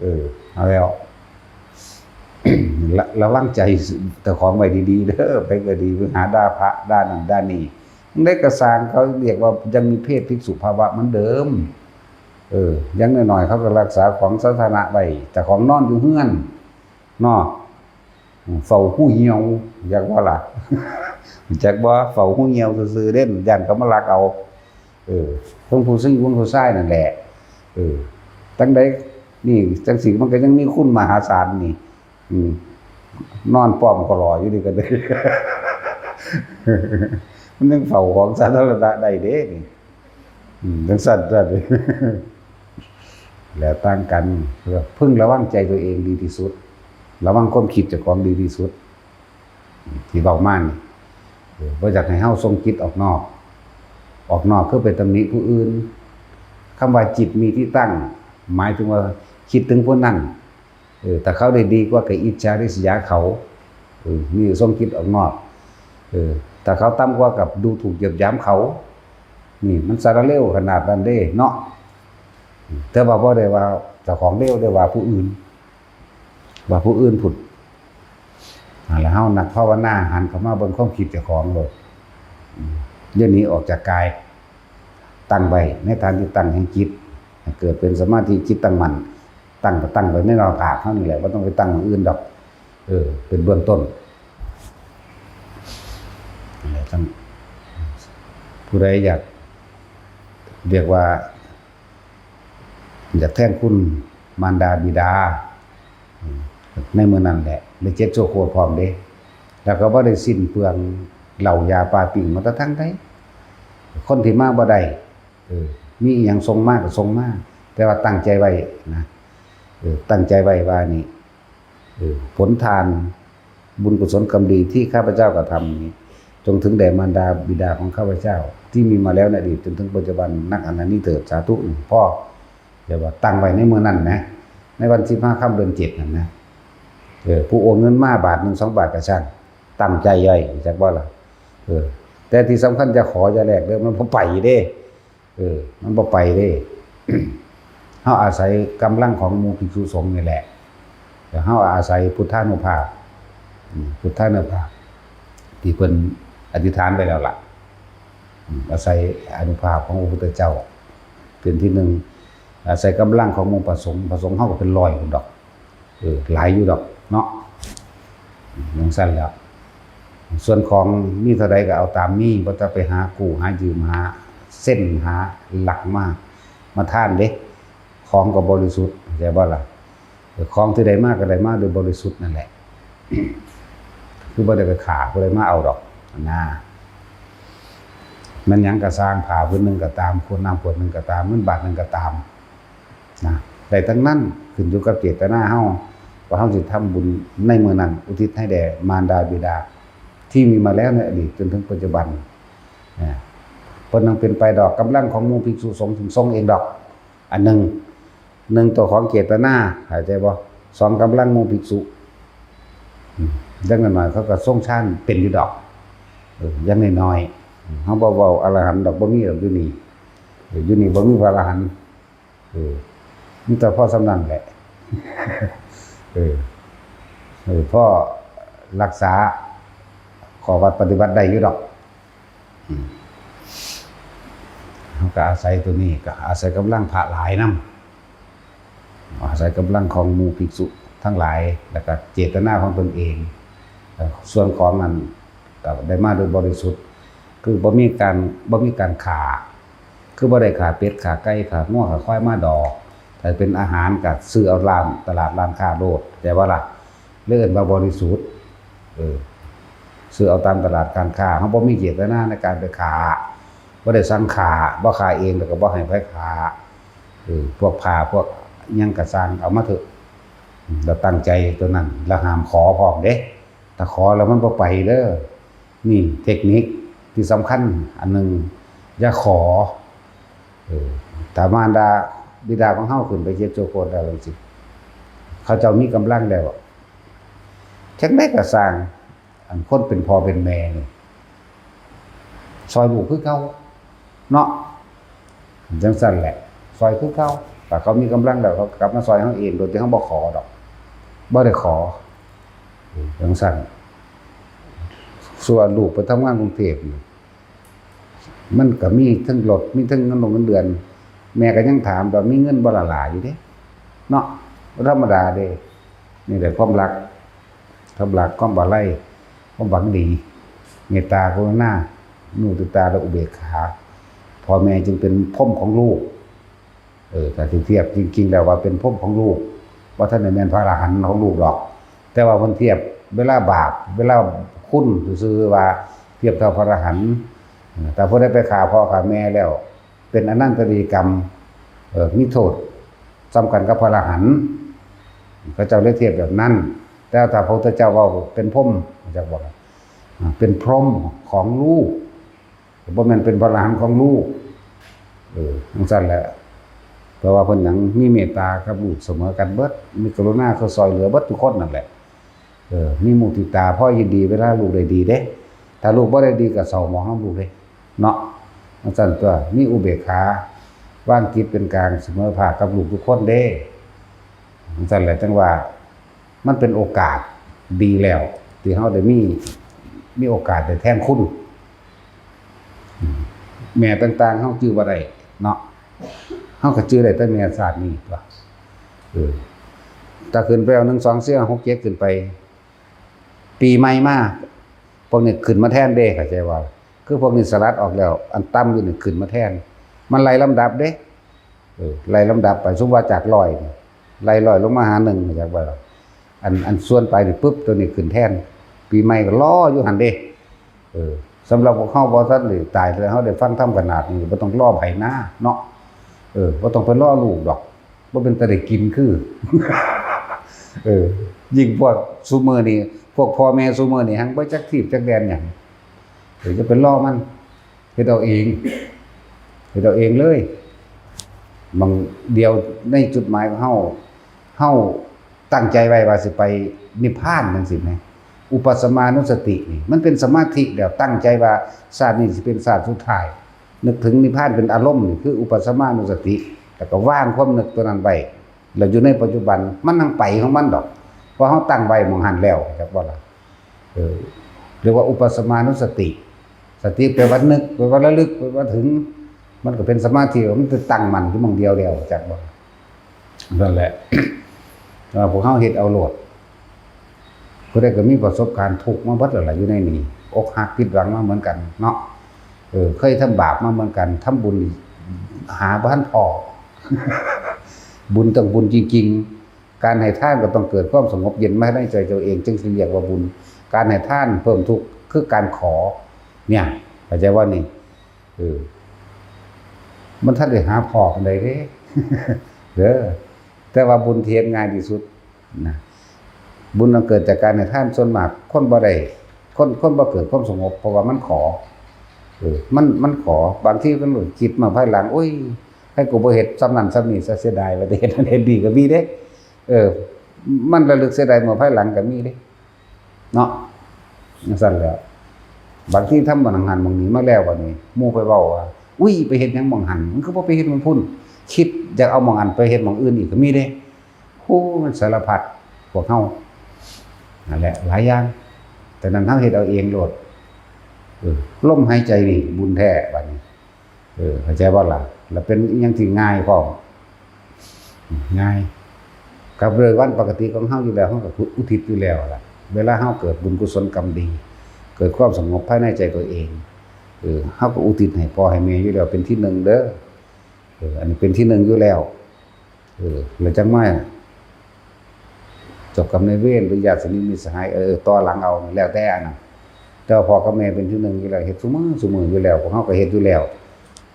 เออ เอาแล้ว ระ- ระวังใจเจ้าของไว้ดีๆเด้อ ไปก็ดี ไปหาด่าพระด่านั่นด่านี่ จั่งใดก็ซ่าง เขาเรียกว่ายังมีเพศภิกษุภาวะเหมือนเดิม เออ อย่างน้อยๆเขาก็รักษาของสาธารณะไว้ เจ้าของนอนอยู่เฮือนเนาะ เฝ้าฮูเหี่ยว จักบ่ล่ะ จักบ่ เฝ้าฮูเหี่ยวซื่อๆเด้ ย้านเขามาลักเอา เออ ทั้งผู้หญิงทั้งผู้ชายนั่นแหละ เออ จั่งใดนี่ จั่งซี้มันก็ยังมีคุณมหาศาลนี่ อืม นอนป้อมคอลออยู่นี่ก็ได้ มันยังเฝ้าของสาธารณะได้เด้นี่ อืม จั่งซั่นตัวนี้ แล้วต่างกัน พึงระวังใจตัวเองดีที่สุด ระวังความคิดเจ้าของดีที่สุด ที่เว้ามานี่ เออ บ่อยากให้เฮาส่งจิตออกนอก ออกนอกคือไปตำหนิผู้อื่น คำว่าจิตมีที่ตั้ง หมายถึงว่าคิดถึงผู้นั้น เออ ถ้าเขาได้ดีกว่าก็อิจฉาริษยาเขา เออ นี่ส่งจิตออกนอก เออ ถ้าเขาต่ำกว่าก็ดูถูกเหยียดหยามเขา นี่มันสารเลวขนาดนั้นเด้เนาะ แต่ว่าบ่ได้ว่าเจ้าของเลว ได้ว่าผู้อื่น ว่าผู้อื่นพุ้น อ่า แล้วเฮานักภาวนาหันเข้ามาเบิ่งความคิดเจ้าของโลด อืม อย่าหนีออกจากกาย ตั้งไว้ในฐานที่ตั้งแห่งจิต ให้เกิดเป็นสมาธิจิตตั้งมั่น ตั้งก็ตั้งไว้ในหน้าผากเฮานี่แหละ บ่ต้องไปตั้งหม่องอื่นดอก เออ เป็นเบื้องต้น นั่นแหละ จั่ง ผู้ใดอยาก เรียกว่า อยากแทนคุณมารดาบิดา อืม ในมื้อนั้นแหละ ได้เจ็ดชั่วโคตรพร้อมเด้ แล้วก็บ่ได้สิ้นเปลืองเหล้ายาปาปิ้งมาแต่ทางใด คนที่มาบ่ได้ เออ มีอิหยังส่งมาก็ส่งมา แต่ว่าตั้งใจไว้นะ เออ ตั้งใจไว้ว่านี่ เออ ผลทานบุญกุศลกรรมดีที่ข้าพเจ้ากระทำนี้ จงถึงแด่มารดาบิดาของข้าพเจ้า ที่มีมาแล้วในอดีตจนถึงปัจจุบันนักอันนี้เถิด สาธุ พ่อ เดี๋ยวว่าตั้งไว้ในมื้อนั้นนะ ในวันสิบห้าค่ำเดือนเจ็ดนั่นนะ เออ ผู้โอนเงินมาบาทหนึ่งสองบาทก็ช่าง ตั้งใจไว้ จักบ่ล่ะ เออ แต่ที่สำคัญจะขออย่าแลกเด้อ มันบ่ไปเด้ เออ มันบ่ไปเด้ เฮาอาศัยกำลังของหมู่ภิกษุสงฆ์นี่แหละ แล้วเฮาอาศัยพุทธานุภาพ อืม พุทธานุภาพ ที่เพิ่นอธิษฐานไว้แล้วล่ะ อืม อาศัยอานุภาพของพระพุทธเจ้า เป็นที่หนึ่ง อาศัยกำลังของหมู่พระสงฆ์ พระสงฆ์เฮาก็เป็นร้อยพุ้นดอก เออ หลายอยู่ดอกเนาะ จั่งซั่นแหล้ว ส่วนของมีเท่าใดก็เอาตามมี บ่ต้องไปหากู้ หายืม หาเซ็น หาลักมา มาทานเด้ ของก็บริสุทธิ์ เข้าใจบ่ล่ะ เออ ของที่ได้มาก็ได้มาโดยบริสุทธิ์นั่นแหละ คือบ่ได้ไปฆ่าผู้ใดมาเอาดอกนะ แม่นหยังก็ซ่าง ผ้าผืนหนึ่งก็ตาม ขวดน้ำขวดหนึ่งก็ตาม เงินบาทหนึ่งก็ตาม นะ ได้ทั้งนั้น ขึ้นอยู่กับเจตนาเฮา ว่าเฮาสิทำบุญในมื้อนั้น อุทิศให้แด่มารดาบิดา ที่มีมาแล้วในอดีตจนถึงปัจจุบัน นะ เพิ่นยังเป็นไปดอก กำลังของหมู่ภิกษุสงฆ์ถึงทรงเองดอก อันหนึ่ง หนึ่งตัวของเจตนา เข้าใจบ่ สองกำลังหมู่ภิกษุ อืม จักหน่อยๆ เขาก็ทรงฌานเป็นอยู่ดอก เออ อย่างน้อยๆ เฮาบ่เว้าอรหันต์ดอก บ่มีดอกอยู่นี่ เออ อยู่นี่บ่มีพระอรหันต์ เออ มีแต่พอส่ำนั้นแหละ เออ เออ พอรักษาข้อวัดปฏิบัติได้อยู่ดอก อืม เฮาก็อาศัยตัวนี้ ก็อาศัยกำลังพระหลายนำ อาศัยกำลังของหมู่ภิกษุทั้งหลาย แล้วก็เจตนาของตนเอง เอ่อ ส่วนของนั้นก็ได้มาโดยบริสุทธิ์ คือบ่มีการ บ่มีการฆ่า คือบ่ได้ฆ่าเป็ด ฆ่าไก่ ฆ่างัว ฆ่าควายมาดอก ถ้าเป็นอาหารก็ซื้อเอาร้าน ตลาดร้านค้าโลด แต่ว่าล่ะ เลยเอิ้นว่าบริสุทธิ์ เออ ซื้อเอาตามตลาดการค้า เฮาบ่มีเจตนาในการไปฆ่า บ่ได้สั่งฆ่า บ่ฆ่าเอง แล้วก็บ่ให้ไผฆ่า เออ พวกผ้า พวกหยังก็ซ่าง เอามาเถอะ อืม แล้วตั้งใจตัวนั้น แล้วห้ามขอพร้อมเด้ ถ้าขอแล้วมันบ่ไปเด้อ นี่เทคนิคที่สำคัญอันหนึ่ง อย่าขอ เออ ถ้ามารดาบิดาของเฮาขึ้นไปเฮ็ดโจโคตรแล้วจังซี่ เขาเจ้ามีกำลังแล้ว จั่งใดก็ซ่าง อันคนเป็นพ่อเป็นแม่นี่ ซ่อยลูกคือเก่า เนาะ จั่งซั้นแหละ ซ่อยคือเก่า ถ้าเขามีกำลังแล้ว เขากลับมาซ่อยเฮาเอง โดยที่เฮาบ่ขอดอก บ่ได้ขอ เออ จั่งซั้น ส่วนลูกไปทำงานกรุงเทพฯนี่ มันก็มีทั้งรถ มีทั้งเงินลงเงินเดือน แม่ก็ยังถามว่า "มีเงินบ่ล่ะหลา" อยู่เด้ เนาะ ธรรมดาเด้ นี่แหละความรัก ความรัก ความอาลัย ความหวังดี เมตตากรุณา มุทิตา และอุเบกขา พ่อแม่จึงเป็นพรหมของลูก เออ ถ้าสิเทียบจริงๆ แล้วว่าเป็นพรหมของลูก บ่ทันได้แม่นพระอรหันต์ของลูกดอก แต่ว่าเพิ่นเทียบเวลาบาป เวลาคุณซื่อๆ ว่าเทียบเท่าพระอรหันต์ เออ ถ้าผู้ใดไปฆ่าพ่อฆ่าแม่แล้ว เป็นอนันตริยกรรม เออ มีโทษส่ำกันกับพระอรหันต์ เขาเจ้าเลยเทียบแบบนั้น แต่ถ้าพระพุทธเจ้าเว้าเป็นพรหม จักบอก อ่า เป็นพรหมของลูก บ่แม่นเป็นพระอรหันต์ของลูก เออ จั่งซั้นแหละ เพราะว่าเพิ่นหยัง มีเมตตากับลูกเสมอกันเบิด มีกรุณา คือซ่อยเหลือเบิดทุกคนนั่นแหละ เออ มีมุทิตา พอยินดีเวลาลูกได้ดีเด้ ถ้าลูกบ่ได้ดีก็เศร้าหมองนำลูกเด้ เนาะ จั่งซั้นตั๊ว มีอุเบกขา วางจิตเป็นกลางเสมอภาคกับลูกทุกคนเด้ จั่งซั้นแหละ จั่งว่า มันเป็นโอกาสดีแล้ว ที่เฮาได้มี มีโอกาสได้แทนคุณ อืม แม่ต่างๆ เฮาจื่อบ่ได้เนาะ เฮาก็จื่อได้แต่แม่ชาตินี้ตั๊ว เออ ถ้าขึ้นไปเอา หนึ่ง สอง สี่ ห้า หก เจ็ด ขึ้นไป ปีใหม่มา พวกนี้ขึ้นมาแทนเด้ เข้าใจบ่ คือพวกนี้สลัดออกแล้ว อันต่ำอยู่นี่ขึ้นมาแทน มันไล่ลำดับเด้ เออ ไล่ลำดับไป สมมุติว่าจากร้อยนี่ ไล่ร้อยลงมาหาหนึ่ง เข้าใจบ่ อัน อันส่วนไปนี่ปุ๊บ ตัวนี้ขึ้นแทน ปีใหม่ก็รออยู่หั่นเด้ เออ สำหรับพวกเฮาบ่ทันได้ตาย แต่เฮาได้ฟังธรรมขนาดนี้ บ่ต้องรอไผนาเนาะ เออ บ่ต้องไปรอลูกดอก บ่เป็นตาได้กินคือ เออ ยิ่งพวกซุมื้อนี้ พวกพ่อแม่ซุมื้อนี้ หั้งบ่จักทีบจักแดนหยัง เออ จะไปรอมัน เฮ็ดเอาเอง เฮ็ดเอาเองเลย บางเดียวในจุดหมายของเฮา เฮาตั้งใจไว้ว่าสิไปนิพพานจั่งซี้แหม อุปัสสมานุสตินี่ มันเป็นสมาธิแล้ว ตั้งใจว่าชาตินี้สิเป็นชาติสุดท้าย นึกถึงนิพพานเป็นอารมณ์นี่ คืออุปัสสมานุสติ แล้วก็วางความนึกตัวนั้นไว้ แล้วอยู่ในปัจจุบัน มันจั่งไปของมันดอก เพราะเฮาตั้งไว้หม่องหั้นแล้ว จักบ่ล่ะ เออ เรียกว่าอุปัสสมานุสติ สติแปลว่านึก แปลว่าระลึก แปลว่าถึง มันก็เป็นสมาธิ มันจะตั้งมั่นอยู่หม่องเดียวแล้ว จักบ่ นั่นแหละ เออ พวกเฮาเฮ็ดเอาโลด ผู้ใดก็มีประสบการณ์ทุกข์มาเบิดแล้วล่ะ อยู่ในนี้ อกหักผิดหวังมาเหมือนกันเนาะ เออ เคยทำบาปมาเหมือนกัน ทำบุญหาบ่ทันพ้อ บุญต้องบุญจริงๆ การให้ทานก็ต้องเกิดความสงบเย็นมาในใจเจ้าเอง จึงสิเรียกว่าบุญ การให้ทานเพิ่มทุกข์คือการขอ เนี่ย เข้าใจบ่นี่ เออ มันทันได้หาพ้อปานใดเด้ เด้อ แต่ว่าบุญที่เฮ็ดง่ายที่สุดนะ บุญอันเกิดจากการให้ทานส่วนมาก คนบ่ได้ คน คนบ่เกิดความสงบ เพราะว่ามันขอ เออ มัน มันขอ บางทีมันคิดมาภายหลัง โอ้ย ให้กูบ่เฮ็ดส่ำนั้นส่ำนี้ซะ เสียดาย ว่าแต่เฮ็ดนั้นเฮ็ดนี่ก็มีเด้ เออ มันระลึกเสียดายมาภายหลังก็มีเด้ เนาะ จั่งซั้นแหล้ว บางทีทำหม่องหั้นหม่องนี้มาแล้ว บัดนี้หมู่ไปเว้าว่า อุ้ย ไปเฮ็ดหยังหม่องหั้น มึงคือบ่ไปเฮ็ดหม่องพุ้น คิดอยากเอาหม่องหั้นไปเฮ็ดหม่องอื่นอีกก็มีเด้ โอ้ มันสารพัด พวกเฮา นั่นแหละ หลายอย่าง แต่นั้นเฮาเฮ็ดเอาเองโลด เออ ลมหายใจนี่บุญแท้ บัดนี้ เออ เข้าใจบ่ล่ะ แล้วเป็นอิหยังที่ง่ายพร้อม ง่าย กับเรื่องวันปกติของเฮาอยู่แล้ว เฮาก็อุทิศอยู่แล้วล่ะ เวลาเฮาเกิดบุญกุศลกรรมดี เกิดความสงบภายในใจตัวเอง เออ เฮาก็อุทิศให้พ่อให้แม่อยู่แล้ว เป็นที่หนึ่งเด้อ เออ อันนี้เป็นที่หนึ่งอยู่แล้ว เออ แล้วจั่งมา เจ้ากรรมนายเวรหรือญาติสนิทมิตรสหาย เออ ต่อหลังเอา แล้วแต่อันนั้น แต่ว่าพ่อกับแม่เป็นที่หนึ่งอยู่แล้ว เฮ็ดซุมื้อซุมื้ออยู่แล้ว พวกเฮาก็เฮ็ดอยู่แล้ว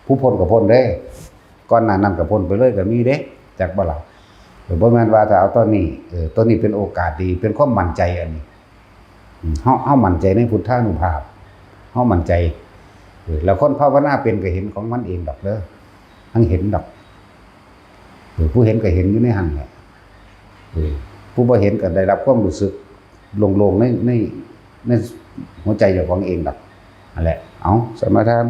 ผู้พ้นก็พ้นเด้ ก่อนหน้านั้นก็พ้นไปเลยก็มีเด้ จักบ่ล่ะ เออ บ่แม่นว่าถ้าเอาตอนนี้ เออ ตอนนี้เป็นโอกาสดี เป็นความมั่นใจอันนี้ อืม เฮา เฮามั่นใจในพุทธานุภาพ เฮามั่นใจ เออ แล้วคนภาวนาเป็นก็เห็นของมันเองดอกเด้อ ทั้งเห็นดอก เออ ผู้เห็นก็เห็นอยู่ในหั่นแหละ เออ ผู้บ่เห็นก็ได้รับความรู้สึกโล่งๆใน ใน ในหัวใจเจ้าของเองดอก นั่นแหละ เอา สมาทาน